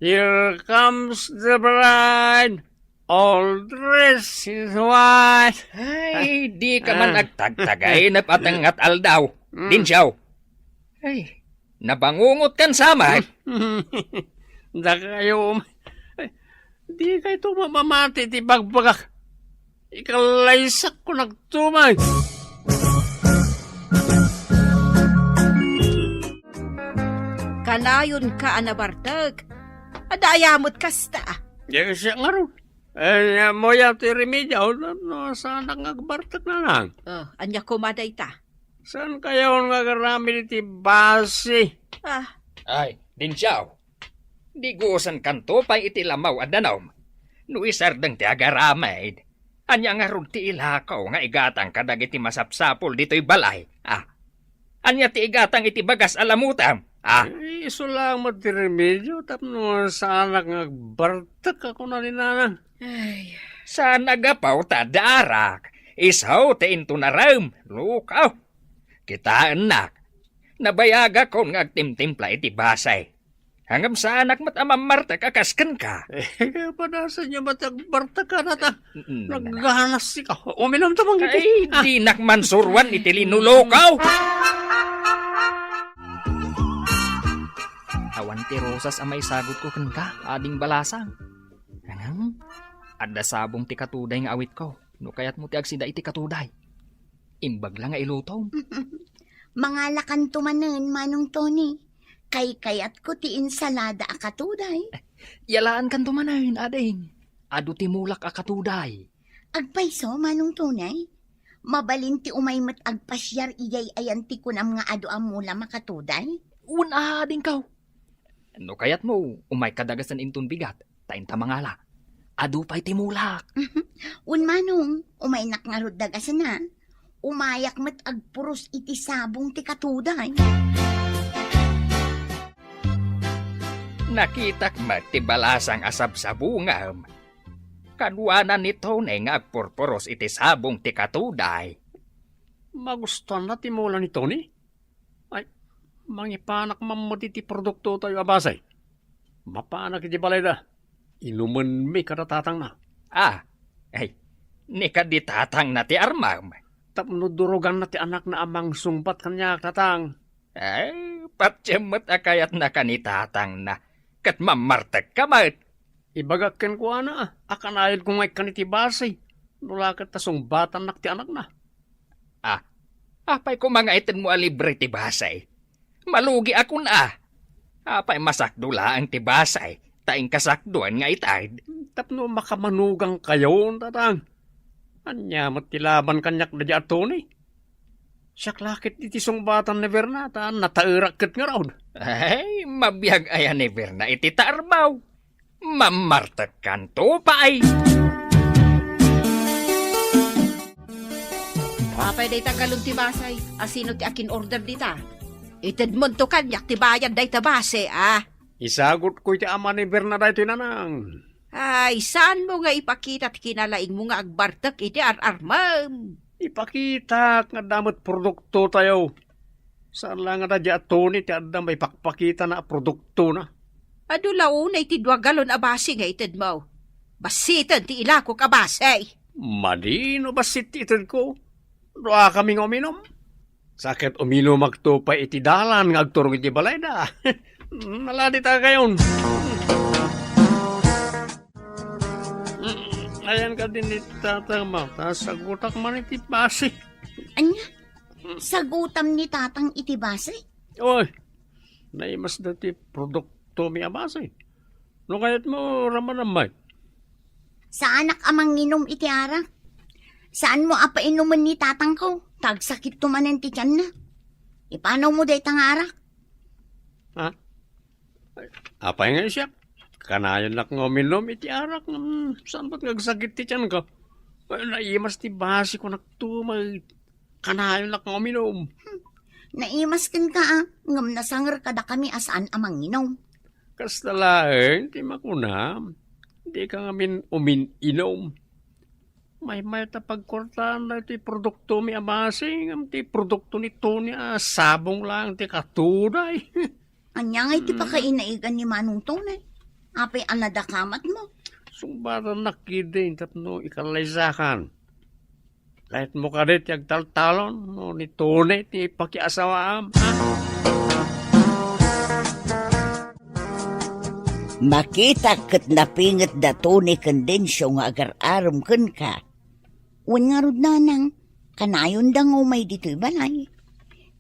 "Here comes the bride, all dressed in white." Ay, dika man Ah. agtagtagay, napatengngat aldaw. Mm. Dinsiaw. Ay, nabangungot kan samay. Dakayo, um, ay, dikayto mamamati ti bagbagak. Ikallaysakko nagtumay. Kanayonka a nabartek. Adda aya met kasta. Diak siak ngarud. Eh, ammoyo ti remedio, no, saanak nga agbartek, Nanang. Oh, ania koma dayta? Saan kayon nga agaramid iti basi? Ah. Ay, Dinsiaw. Digusankanto pay iti lamaw a danum. No isardeng ti agaramid, ania ngarud ti ilako nga igatang kadagiti masapsapul ditoy balay? Ah. Ania ti igatang iti bagas a lamutam? Ah. Eh, isu laeng met ti remedio tapno saanak nga agbartek a kuna ni Nanang. Ay. Saan a gapu ta adda arak. Isu ti inton arem, lukaw. Kitaennak. Nabayagakon nga agtimtimpla iti basi. Ngem saanak met a mammartek a kas kenka. Eh, padasenyo met agbartek a nata. N-, n-, Nagganas sika. Uminumto man iti. Ay, Ah. dinak mansuruan iti linulukaw. Awan ti rosas a maisagutko kenka, ading balasang. Ngem, adda sabong ti katuday nga awitko. No kayatmo ti agsida iti katuday, imbag la nga ilutom. Mangalakanto manen, Manong Tony. Kaykayatko ti insalada a katuday. Yalaankanto manen, ading. Adu ti mulak a katuday. Agpayso, Manong Tony? Mabalin ti umay met agpasiar idiay ayan ti kunam nga adu a mulam a katuday? Wen, adingko. No kayatmo, umayka dagasen inton bigat, ta inta mangala. Adu pay ti mulak. Wen, Manong, umaynak ngarud dagasen a. Umayak met agpuros iti sabong ti katuday. Nakitak met ti balasang a sabsabungam. Kaduana ni Tony nga agpurpuros iti sabong ti katuday. Magustuanna ti mula ni Tony? Ay, mangipanak man met iti produktotayo a basi. Mapanak iti balayda. Inumenmi kada tatangna. Ah, ay, ni kadi tatangna ti armam. Tapno duroganna ti anakna a mangsungbat kaniak, tatang. Ay, Patiem met a kayatnaka ni tatangna, ket mammartekka met. Ibagak kenkuana a kanayonko nga ikkan iti basi, no la ket ta sungbatannak ti anakna. Ah, apay koma nga itedmo a libre ti basi? Malugiakon a. Apay masakdo laeng ti basi, ta inkasakdoan nga ited? Tapno makamanugangkayon, tatang. Ania met ti laban kaniak daydiay a Tony? Siak la ket iti sungbatan ni Berna, ta nataerak ket ngarud. Ay, mabiag aya ni Berna iti taermo. Mammartekkanto pay. Apay dayta galon ti basi? Asino ti akin-order dita? Itedmonto kaniak ti bayad dayta basi, a? Isagutko iti ama ni Berna daytoy, nanang. Ay, saanmo nga ipakita ti kinalaingmo nga agbartek iti ar-armem? Ipakitak nga adda met produktotayo. Saan la nga daydiay a Tony ti adda maipakpakitana a produktona. Adu la unay ti dua galon a basi nga itedmo. Bassiten ti ilakok a basi. Madi no bassit ti itedko. Duakami nga uminum. Sa ket uminumakto pay iti dalan nga agturong iti balayda. Naladitakayon. Ayan ka din ni tatang mo, ta sagutak man iti basi. Ania? Sagutam ni tatang iti basi? Oy, naimas da ti produkto mi a basi. No kayat mo, ramanam, Mike. Saanak a manginum iti arak. Saan mo a painumen ni tatangko, ta agsakitto manen ti tianna. Ipanaw mo dayta nga arak. Ha? Apay nga siak? Kanayonnak nga uminum iti arak, ngem saan met nga agsakit ti tianko? Ay, naimas ti basi ko naktumet. Kanayonnak nga uminum. Hmm. Naimas kenka, a, ngem nasanger kadakami a saan a manginum. Kasta laeng ti makuna, dika ngamin umin-inum. Maymayat a pagkuartaan daytoy produkto mi a basi, ngem ti produkto ni Tony a sabong laeng ti katuday. Ania ngay ti Hmm. pakainaigan ni Manong Tony? Apay a nadakamat mo? Sungbatannak ketdi tapno ikallaysakan. Kayatmo kadi ti agtaltalon no ni Tony ti pakiasawaam, ha? Makitak ket napinget da Tony ken Dencio nga agar-arem kenka. Wen ngarud, nanang, kanayonda nga umay ditoy balay.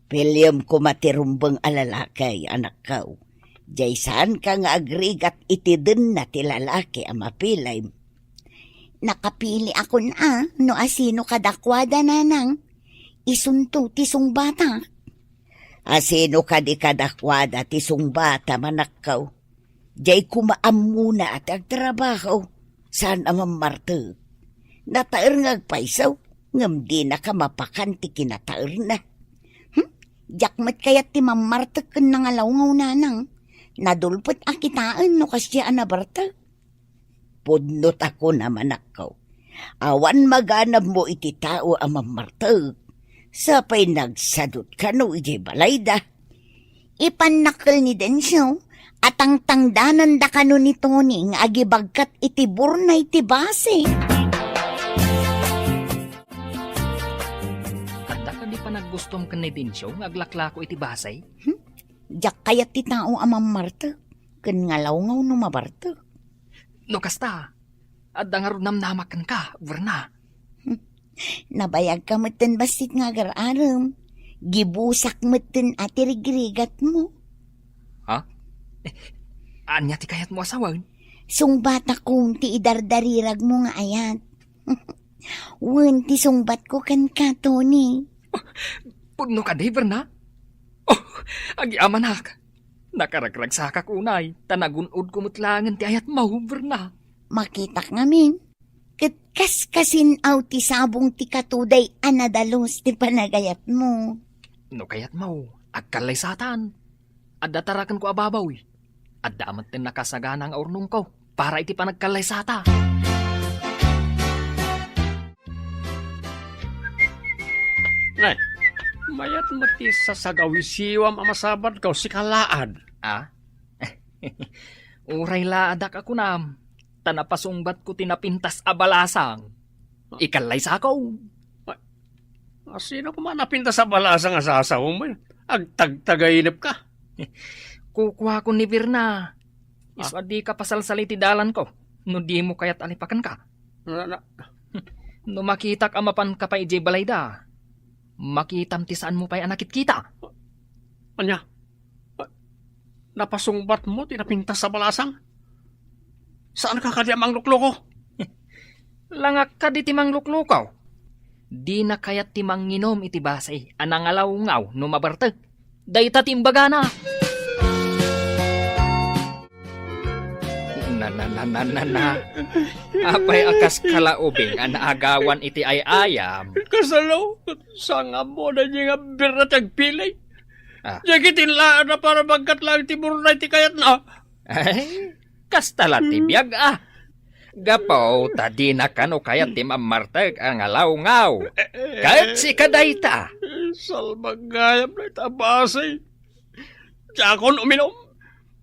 Piliem koma ti rumbeng a lalaki, anakko. Diay saanka nga agrigat iti denna ti lalaki a mapilim. Nakapiliakon a no asino kadakuada, nanang. Isunto ti sungbatak. Asino kadi kadakuada ti sungbatam, anakko? Diay koma ammona ti agtrabaho, saan a mammartek. Nataer nga agpayso, ngem dinaka mapakan ti kinataerna. Hmm? Diak met kayat ti mammartek ken nangalawngaw, nanang. Nadulpet a kitaen no kasdiay a nabartek. Pudno ta kunam, anakko. Awan maganabmo iti tao a mammartek. Sapay nagsadut kano idiay balayda. Ipannakkel ni Dencio a tangtangdananda kano ni Tony nga agibagkat iti burnay ti basi. Adda kadi panaggustom ken ni Dencio nga aglaklako iti basi? Hmm? Diak kayat ti tao a mammartek ken ngalawngaw no mabartek. No kasta, adda ngarud namnamak kenka, Berna. Nabayagka metten bassit nga agar-arem. Gibusak metten a ti rigrigatmo. Ha? Eh, ania ti kayatmo a sawen? Sungbatakom ti idardariragmo nga ayat. Wen ti sungbatko kenka, Tony. Pudno kadi, Berna? Oh, agyamanak. Nakaragragsakak unay, ta nagun-odko met laengen ti ayatmo, Berna. Makitak ngamin. Ket kaskasin-aw ti sabong ti katuday a nadalus ti panagayatmo. No kayatmo, agkallaysatan. Adda tarakenko a baboy. Adda metten nakasagana nga urnongko para iti panagkallaysata. Nay, mayat met ti sasagawisiwam a masabadko, sika laad. Ah? Uray laadak a kunam, ta napasungbatko ti napintas a balasang. Ikallaysako. Asino koma napintas a balasang a sasawem? Agtagtagainep ka. Kukuakon ni Birna. Isu a dika pasalsali ti dalanko no dimo kayat a lipakenka. Na, na, No makitak a mapanka pay idiay balayda, makitam ti saanmo pay a nakitkita. Ania? Napasungbatmo ti napintas a balasang? Saanka kadi a manglukloko? Langak kadi ti manglukloko. Dina kayat ti manginom iti basi a nangalawngaw no mabartek. Dayta ti imbagana. Na, na, na, na, na, na. Apay a kas kalaubing a naagawan iti ay-ayam? Kasano? Saan nga ammo daydi nga birra ti agpili? Ah. Dagiti inlaanna para bagkat laeng ti burnay ti kayatna. Ay, kasta la ti biag, ah. Gapu ta dina kano kayat ti mammartek a ngalawngaw. Ket sika dayta. Salbag gayam dayta a basi. Diakon uminom.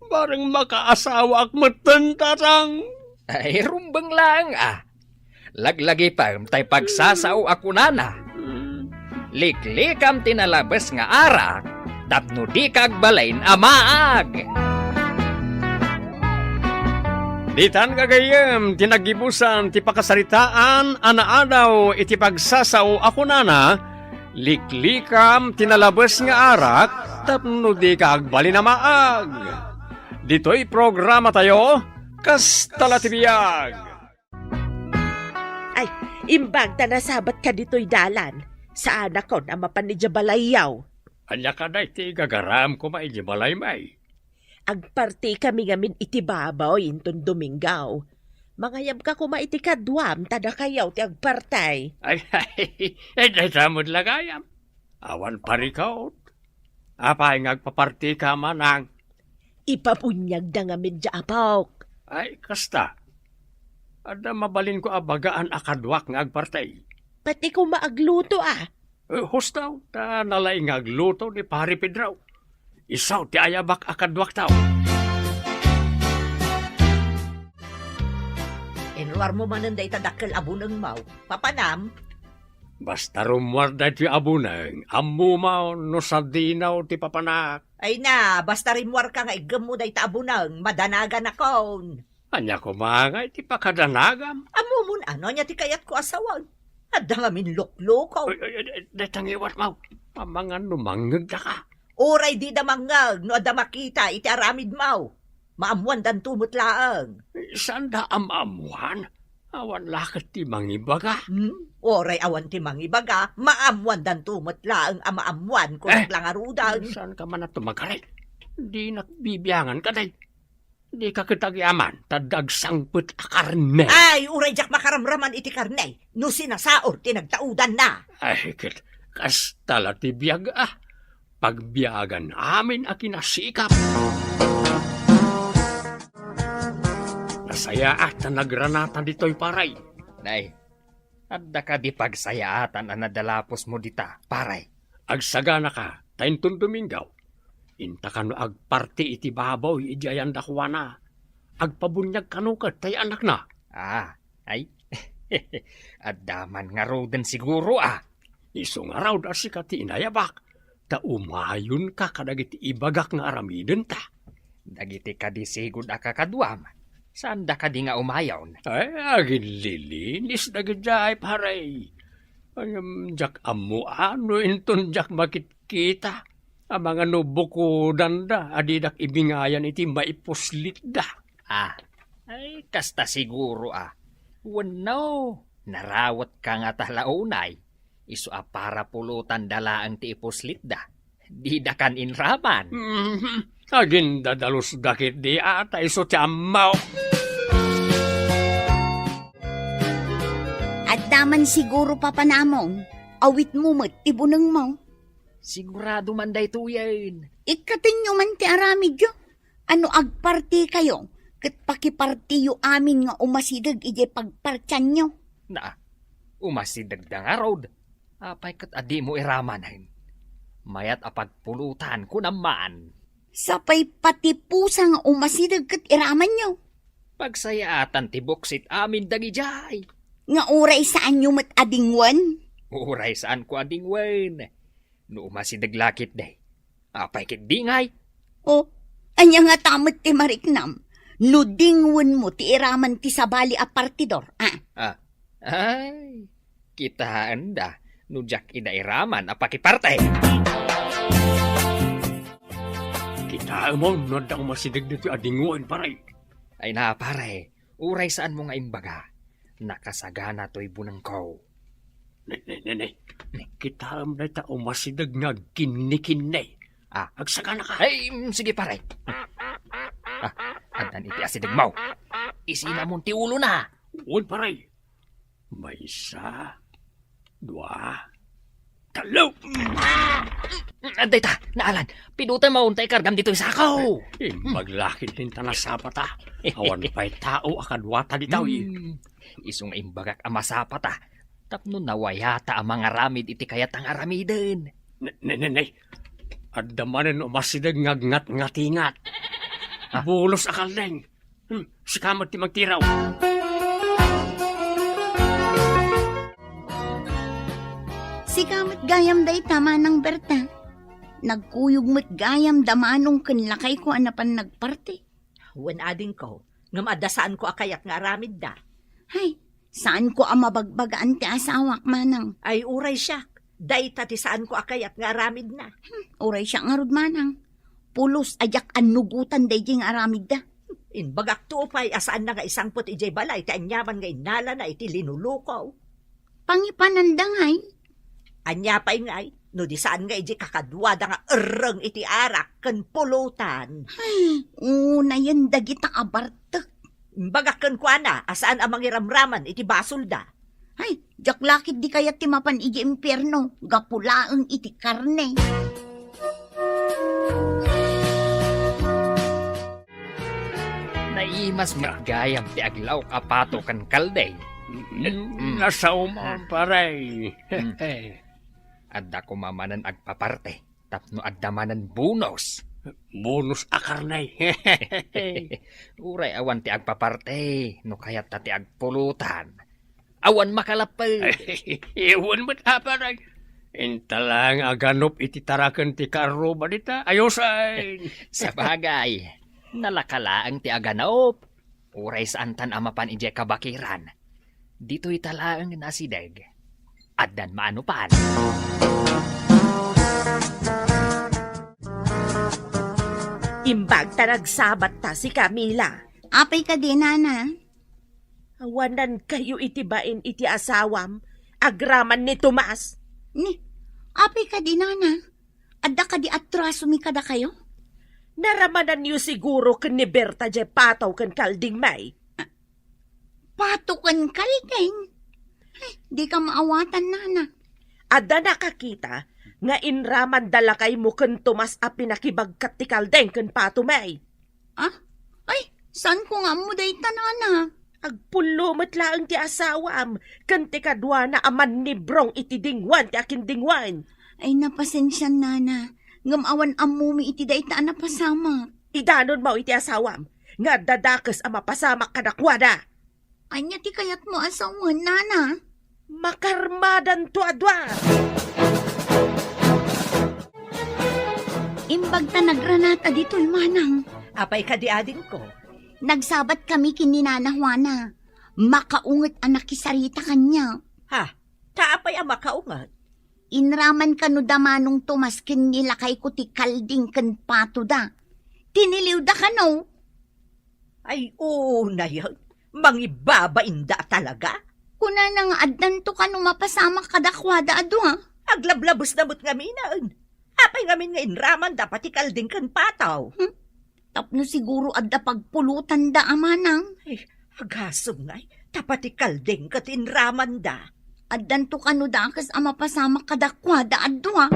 Bareng makaasawaak metten, tatang. Ay, rumbeng laeng, ah. Laglagipem tay pagsasao a kunana. Liklikam ti nalabes nga arak tapno dika agbalin a maag. Ditan gagayyem ti naggibusan ti pakasaritaan a naadaw iti pagsasao a kunana, Liklikam ti nalabes nga arak tapno dika agbalin a maag. Ditoy programatayo, Kasta la ti Biag. Ay, imbag ta nasabatka ditoy dalan, saanakon a mapan idiay balayyo. Ania kadi ti gagaram koma idiay balay, may? Agpartikami ngamin iti baboy inton Domingo. Mangayabka koma iti kaduam ta dakayo ti agparti. Ay, ay, ay, dayta met la gayam. Awan parikut. Apay nga agpapartika, manang? Ipabuniagda ngamin diay apok. Ay, kasta. Adda mabalinko a bagaan a kaduak nga agparti. Pati koma agluto, a. Eh, husto, ta nalaing nga agluto ni Pari Pedro. Isu ti ayabak a kaduakto. Inruarmo manen dayta dakkel a bunengmo. Papanam? Basta rummuar daytoy a buneng, ammom no sadino ti papanak. Ay na, basta rimmuarka nga iggemmo dayta a buneng, madanaganakon. Ania koma ngay ti pakadanagam? Ammomon ania ti kayatko a sawen. Adda ngamin lukloko. Ay, ay, ay, dayta ngiwatmo. Amangan no mangngegdaka. Uray dida mangngeg no adda makita iti aramidmo. Maammoandanto met laeng. Saanda a maammoan? Awan la ket ti mangibaga. Hmm? Uray awan ti mangibaga, maammoandanto met laeng a maammoanko. Eh, la ngaruden. Saanka man a tumagaray? Dinak bibiangan kadi. Dika ket agyaman, ta dagsangpet a karne. Ay, uray diak makaramraman iti karne, no sinasaor ti nagtaudanna. Ay, ket kasta la ti biag, a. Pagbiagan amin a kinasikap. Nasayaat ta nagranata ditoy, pare. Nay, adda kadi pagsayaatan a nadalapusmo dita, pare? Agsaganaka, ta inton Domingo, inta kano agparti iti baboy idiay dakuana. Agpabuniag kano ket tay anakna. Ah, ay. Adda man ngaruden siguro, a. Isu ngarud a sika ti inayabak, ta umayonka kadagiti ibagak nga aramidenta. Dagiti kadi sigud a kakaduam, saanda kadi nga umayon? Ay, aginlilinis dagidiay, pare. Ay, em, diak ammoan no inton diak makitkita. Amangan no bukodanda a didak ibingayan iti maipuslitda. Ah, ay, kasta siguro, a. Wenno, narawetka ngata la unay, isu a para pulotanda laeng ti ipuslitda. Didakan inraman. Mhm. Agindadalusda ketdi a, ta isu ti ammo. Adda man siguro papanamong, awitmo met ti bunengmo. Sigurado man daytoyen. Ikkatenyo man ti aramidyo. A no agpartikayo, ket pakipartiyo amin nga umasideg idiay pagpartianyo. Na, umasidegda ngarud. Apay ket a dimo iramanen? Mayat a pagpulotan, kunam man. Sapay pati pusa nga umasideg ket iramanyo. Pagsayaatan ti buksit amin dagidiay. Nga uray saanyo met a dingwen? Uray saanko a dingwen. No umasideg la ketdi, apay ketdi ngay? O, ania ngata met ti mariknam no dingwenmo ti iraman ti sabali a partidor, a? Ah. Ay, kitaenda no diak ida iraman a pakiparte. Kitaem no adda umasideg ditoy a dingwen, pare. Ay na, pare, uray saanmo nga imbaga, nakasagana toy bunengko. Ne, ne, ne, ne. Kitaem dayta umasideg nga agkinnikinni. Ah. Agsagana ka. Ay, mm, sige, pare. Ah, addan iti asidegmo. Isinamon ti ulona. Wen, pare. Maysa, dua, tallo. Adda ita, naalan. Pidutan mo, untay kargam ditoy sako. Imbag la ket ti nasapata. Awan pay tao a kaduata ditoy. Hmm. Isu nga imbagak a masapata. Tapno nawayata a mangaramid iti kayat nga aramiden. Ne, ne, ne, ne. Adda manen umasideg nga agngatngatingat. Ah. Bulos a kaldeng. Hmm, sika met ti magtiraw. Sika met gayam dayta, Manang Berta. Nagkuyog met gayam da Manong ken lakayko a napan nagparti. Wen, adingko, ngem adda saanko a kayat nga aramidda. Hay, saanko a mabagbagaan ti asawak, Manang. Ay, uray siak. Dayta ti saanko a kayat nga aramidna. Hmm, uray siak ngarud, Manang. Pulos a diak annugotan daydi nga aramidda. Imbagakto pay a saanna nga isangpet idiay balay ti aniaman nga innalana iti linuluko. Pangipananda ngay? Ania pay ngay, no di saan nga idiay kakaduada nga erreng iti arak ken pulutan? Ay, unayen dagita a bartek. Imbagak kenkuana a saan a mangiramraman iti basolda. Ay, diak la ket di kayat ti mapan idiay impierno, gapu laeng iti karne. Naimas met gayam ti aglaok a pato ken kaldeng. Mm, mm. Nasaom, ah, pare. Mm. Adda koma manen agpaparte tapno adda manen bonus. Bonus a karne. Uray awan ti agpaparte no kayatta ti agpulutan. Awan makalapped. Awan met, a, pare. Inta la nga aganop iti taraken ti karruba dita. Ayusen. Sabagay, nalaka laeng ti aganop. Uray saantan a mapan idiay kabakiran. Ditoy ta laeng nga asideg. Addan maanupan. Imbag ta nagsabat ta si Camila. Apay kadi, nana? Awanan kayo iti bain iti asawam, agraman ni Tomas. Ni, apay kadi, nana? Adda kadi atrasomi kadakayo? Naramananyo siguro ken ni Berta jay pato ken kalding, may. Pato ken kalding? Ay, di ka maawatan, nana. Adda nakakita nga inramanda lakaymo ken Tomas a pinakibagkat ti kalding ken pato, may. Ah? Ay, saanko nga ammo dayta, nana? Agpullo met laeng ti asawam ken ti kaduana a mannibrong iti dingwan ti akindingwan. Ay, napasensian, nana. Ngem awan ammomi iti dayta a napasamak. Idanonmo iti asawam nga adda dakes a mapasamak kadakuada. Ania ti kayatmo a sawen, nana? Makarmadanto a dua. Imbag ta nagranata ditoy, manang. Apay kadi, adingko? Nagsabat kami ken ni Nana Juana. Makaunget a nakisarita kaniak. Ha? Ta apay a makaunget? Inraman kano da Manong Tomas ken ni lakayko ti kalding ken patoda. Tiniliwda kano. Ay, unayen, mangibabainda talaga? Kunana nga addanto kano mapasamak kadakuada a dua. Aglablabesda met ngamin. Apay ngamin nga inramanda pati kalding ken pataw? Hmm? Tapno siguro adda pagpulotanda a manang. Ay, agasem ngay, ta pati kalding ket inramanda. Addanto kano dakes a mapasamak kadakuada a dua.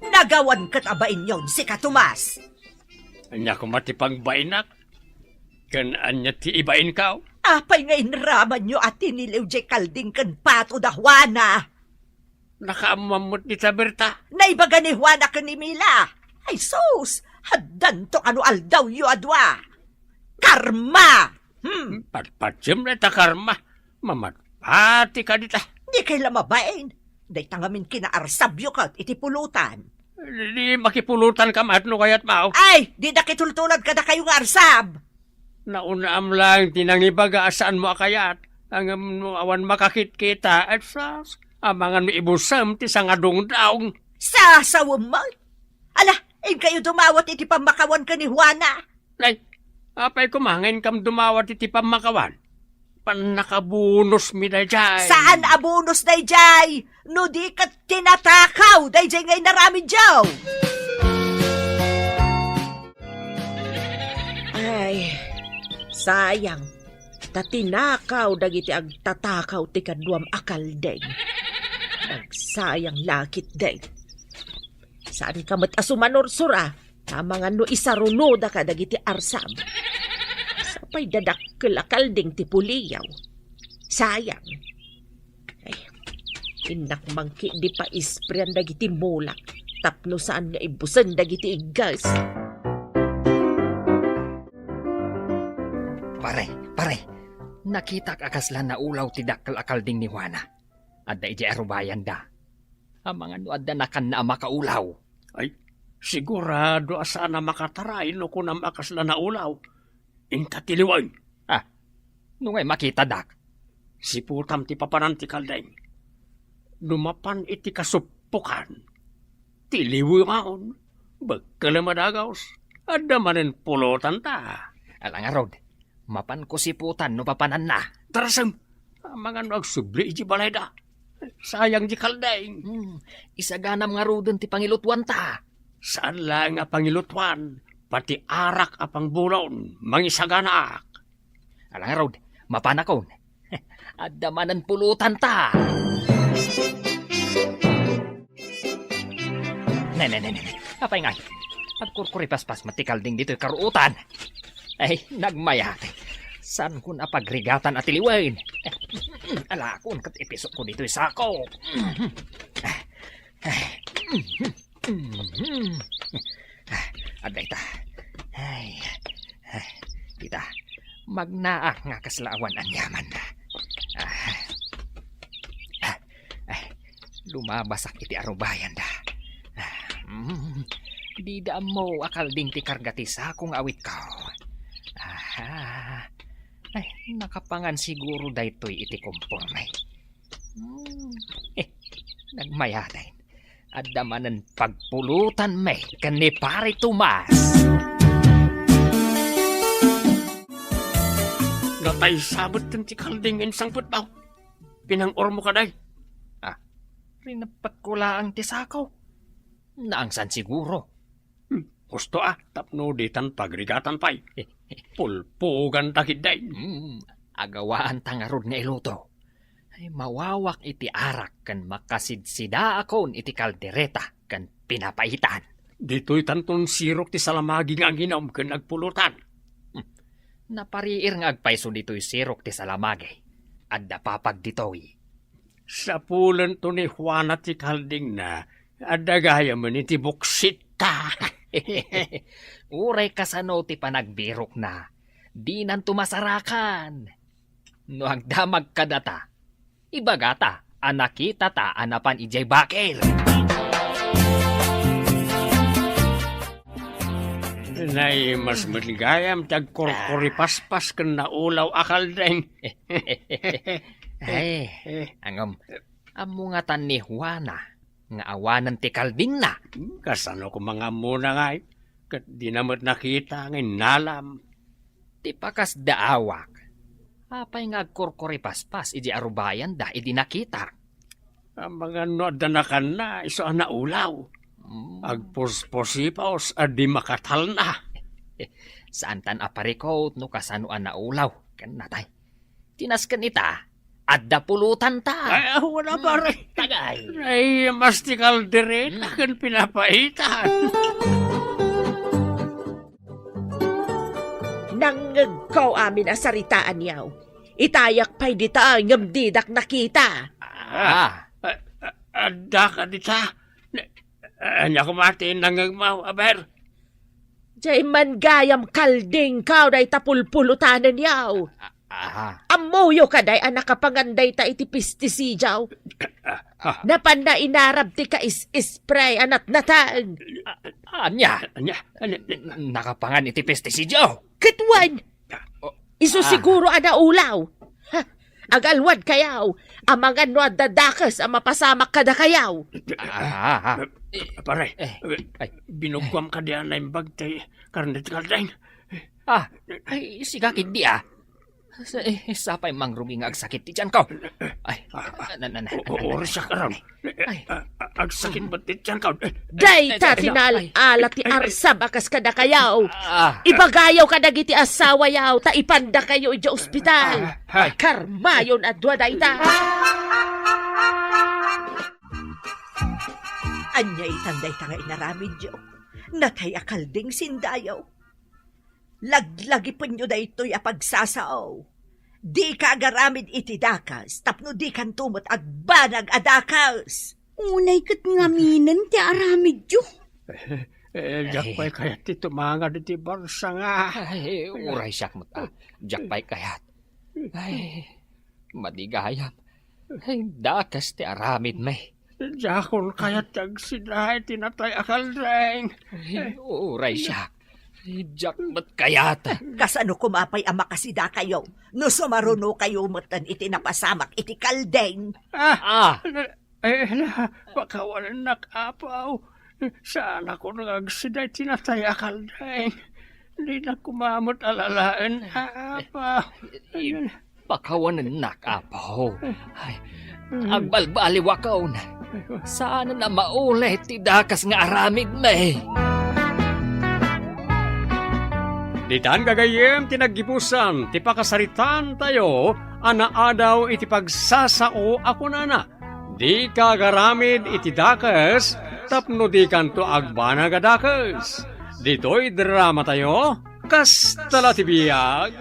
Nagawan ket a bainyon, sika Tomas. Ania koma ti pangbainak? Ken ania ti ibainkaw? Apay nga inramanyo a tiniliw jay kalding ken pato da Juana? Nakaammoam met dita, Berta. Naibaga ni Juana ken ni Mila. Ay sus, addanto kano aldawyo a dua. Karma! Hmm. Patpatiem dayta karma. Mamatpati ka dita. Di kay la mabain. Dayta ngamin kinaarsabyo ket iti pulutan. Di, di makipulutan ka met no kayat, Mao. Ay, dida kitultulad kadakayo nga arsab. Naunam lang ti nangibaga a saanmo a kayat. Ngem no awan makakitkita, et sus, amangan no ibusem ti sangadungdong. Sasawem met. Ala, inkayo dumawat iti pammakawan ken ni Juana. Nay, apay koma nga inkam dumawat iti pammakawan? Pannakabunosmi daydiay. Saan a bonus daydiay? No di ket tinatakaw daydiay nga inaramidyo. Ay, sayang. Ta tinakaw dagiti agtatakaw ti kaduam a kalding. Nagsayang la ketdi. Saanka met a sumanursura, amangan no isarunodaka dagiti arsam. Sapay dadakkel a kalding ti puliyaw. Sayang. Ay, innak man ketdi paisprean dagiti mulak tapno saan nga ibusen dagiti igges. Pare, pare, nakitak a kasla naulaw ti dakkel a kalding ni Juana. Adda idiay arubayanda. Amangan no adda nakanna a makaulaw. Ay, sigurado a saan a makataray no kunam a kasla naulaw. Inka tiliwen. Ah, no ngay makitadak? Siputam ti papanan ti kalding. No mapan iti kasuppokan, tiliwen. Bekkelem a dagus. Adda manen pulotanta. Ala ngarud, mapanko siputan no papananna. Tarasem, amangan no agsubli iti balayda. Sayang di kalding. Hmm, isaganam ngaruden ti pangilutuanta. Saan laeng a pangilutuan, pati arak a pangbulon, mangisaganaak. Ala ngarud, mapanakon. Adda manen pulotanta. Ne, ne, ne, ne, ne. Apay ngay? Agkurkuripaspas met ti kalding ditoy karuotan. Ay, nagmayat. Saankon a pagrigatan a tiliwen. Alakon ket ipisokko ditoy sako. Ah, adda ita. Ay, ay, ita. Magnaak nga kasla awan aniaman. Ah, ah, ay, lumabasak iti arubayanda. Ah, mm, dida ammo a kalding ti karga ti sako nga awitko. Aha. Ay, nakapangan siguro daytoy iti komporme. Hmm. Eh, nagmayat. Adda manen pagpulutanmi ken ni Pare Tomas. Natay sabet ken ti kalding insangpet, Baw. Pinang-ormo kadi? Ah, rinepekko laeng ti sako. Naangsan siguro. Hmm, husto a, tapno ditan pagrigatan pay. Pulpugan ta ketdi. Hmm, agawaan ta ngarud nga iluto. Ay, mawawak iti arak ken makasidsidaakon iti kaldereta ken pinapaitan. Ditoy tanton sirok ti salamagi nga anginom ken agpulutan. Hmm. Napariir nga agpayso ditoy sirok ti salamagi. Adda papag ditoy. Sapulento ni Juana ti kaldingna, adda gayamen iti buksitta. Uray kasano ti panagbirokna, dinanto masarakan. No agdamag kadata, ibagata a nakitata a napan idiay bakil. Nay, mas met gayam ti agkurkuripaspas ken naulaw a kalding. Ay, angem, ammo ngatan ni Juana nga awanen ti kaldingna. Hmm, kasano koma nga ammona ngay? Ket dina met nakita nga innalam. Ti pakasdaawak. Apay nga agkurkuripaspas idi arubayanda idi nakitak? Amangan no adda nakanna, isu a naulaw. Mm. Agpuspusipaw a di makatalna. Saantan a parikut no kasano a naulaw. Ken natay. Tinasken ita, adda pulotanta. Ay, ah, wala, pare. Tagay. Ay, mas ti kaldereta ken pinapaitan. Nangngegko amin a saritaanyo. Itayak pay dita ngem didak nakita. Ah. Ah, ah, adda ka dita. Ania koma ti nangngegmo, aber? Diay man gayam kaldingko dayta pulpulotanenyo. Ah, ah. Ammo Uyo ka, day, a nakapangan dayta iti pestisidio. Ah, napanna inarab ti kais-ispray a natnateng. Ania? Ania? Ania? Nakapangan iti pestisidio? Ket wen, isu siguro a naulaw. Ha? Agalwad kayaw, amangan no adda dakes a mapasamak kada kayaw. Ah, ah, ah. Pare, eh, ay, binugkuam kadi a naimbag ti karne ti kaldeng. Ah, ay, siga ketdi, ah. Sa, eh, sapay mangrugi nga agsakit ti tiyanko. Ay, ah, ah, na, na, na, o-, na, na, orsak, na, aram. Ay. Ah, ah, agsakit met ti tiyanko. Dayta ti nal-ala ti arsam a kas kada kayaw. Ah. Ibagayo kadagiti asawayo, ta ipandakayo idiay ospital. Ah, ah. Karmayon a dua dayta. Ania itan dayta nga inaramidyo? Natay a kalding sindayo. Laglagipenyo daytoy a pagsasao. Dika agaramid iti dakas tapno dikanto met agbanag a dakas. Unay ket ngaminen ti aramidyo. Eh, eh, diak pay kayat ti tumangad iti barsa nga. Ay, uray siak met, ah. Diak pay kayat. Ay, madi gayam. Ay, dakas ti aramidmi. Diakon kayat ti agsida iti natay a kaldeng. Ay, uray siak. Ay, diak met kayat. Kasano koma pay a makasidakayo no sumarunokayo metten iti napasamak iti kaldeng? Ah! Ah! Eh, na, pakawanennak, Apo. Saanakon nga agsida iti natay a kaldeng. Dinak koma met alalaen, Apo. Pakawanennak, Apo. Ay, agbalbaliwakon. Saanen a maulit ti dakas nga aramidmi. Ditan gagayyem ti naggibusan ti pakasaritantayo a naadaw iti pagsasao a kunana, "Dika agaramid iti dakes tapno dikanto agbanag a dakes." Ditoy dramatayo, Kasta la ti Biag.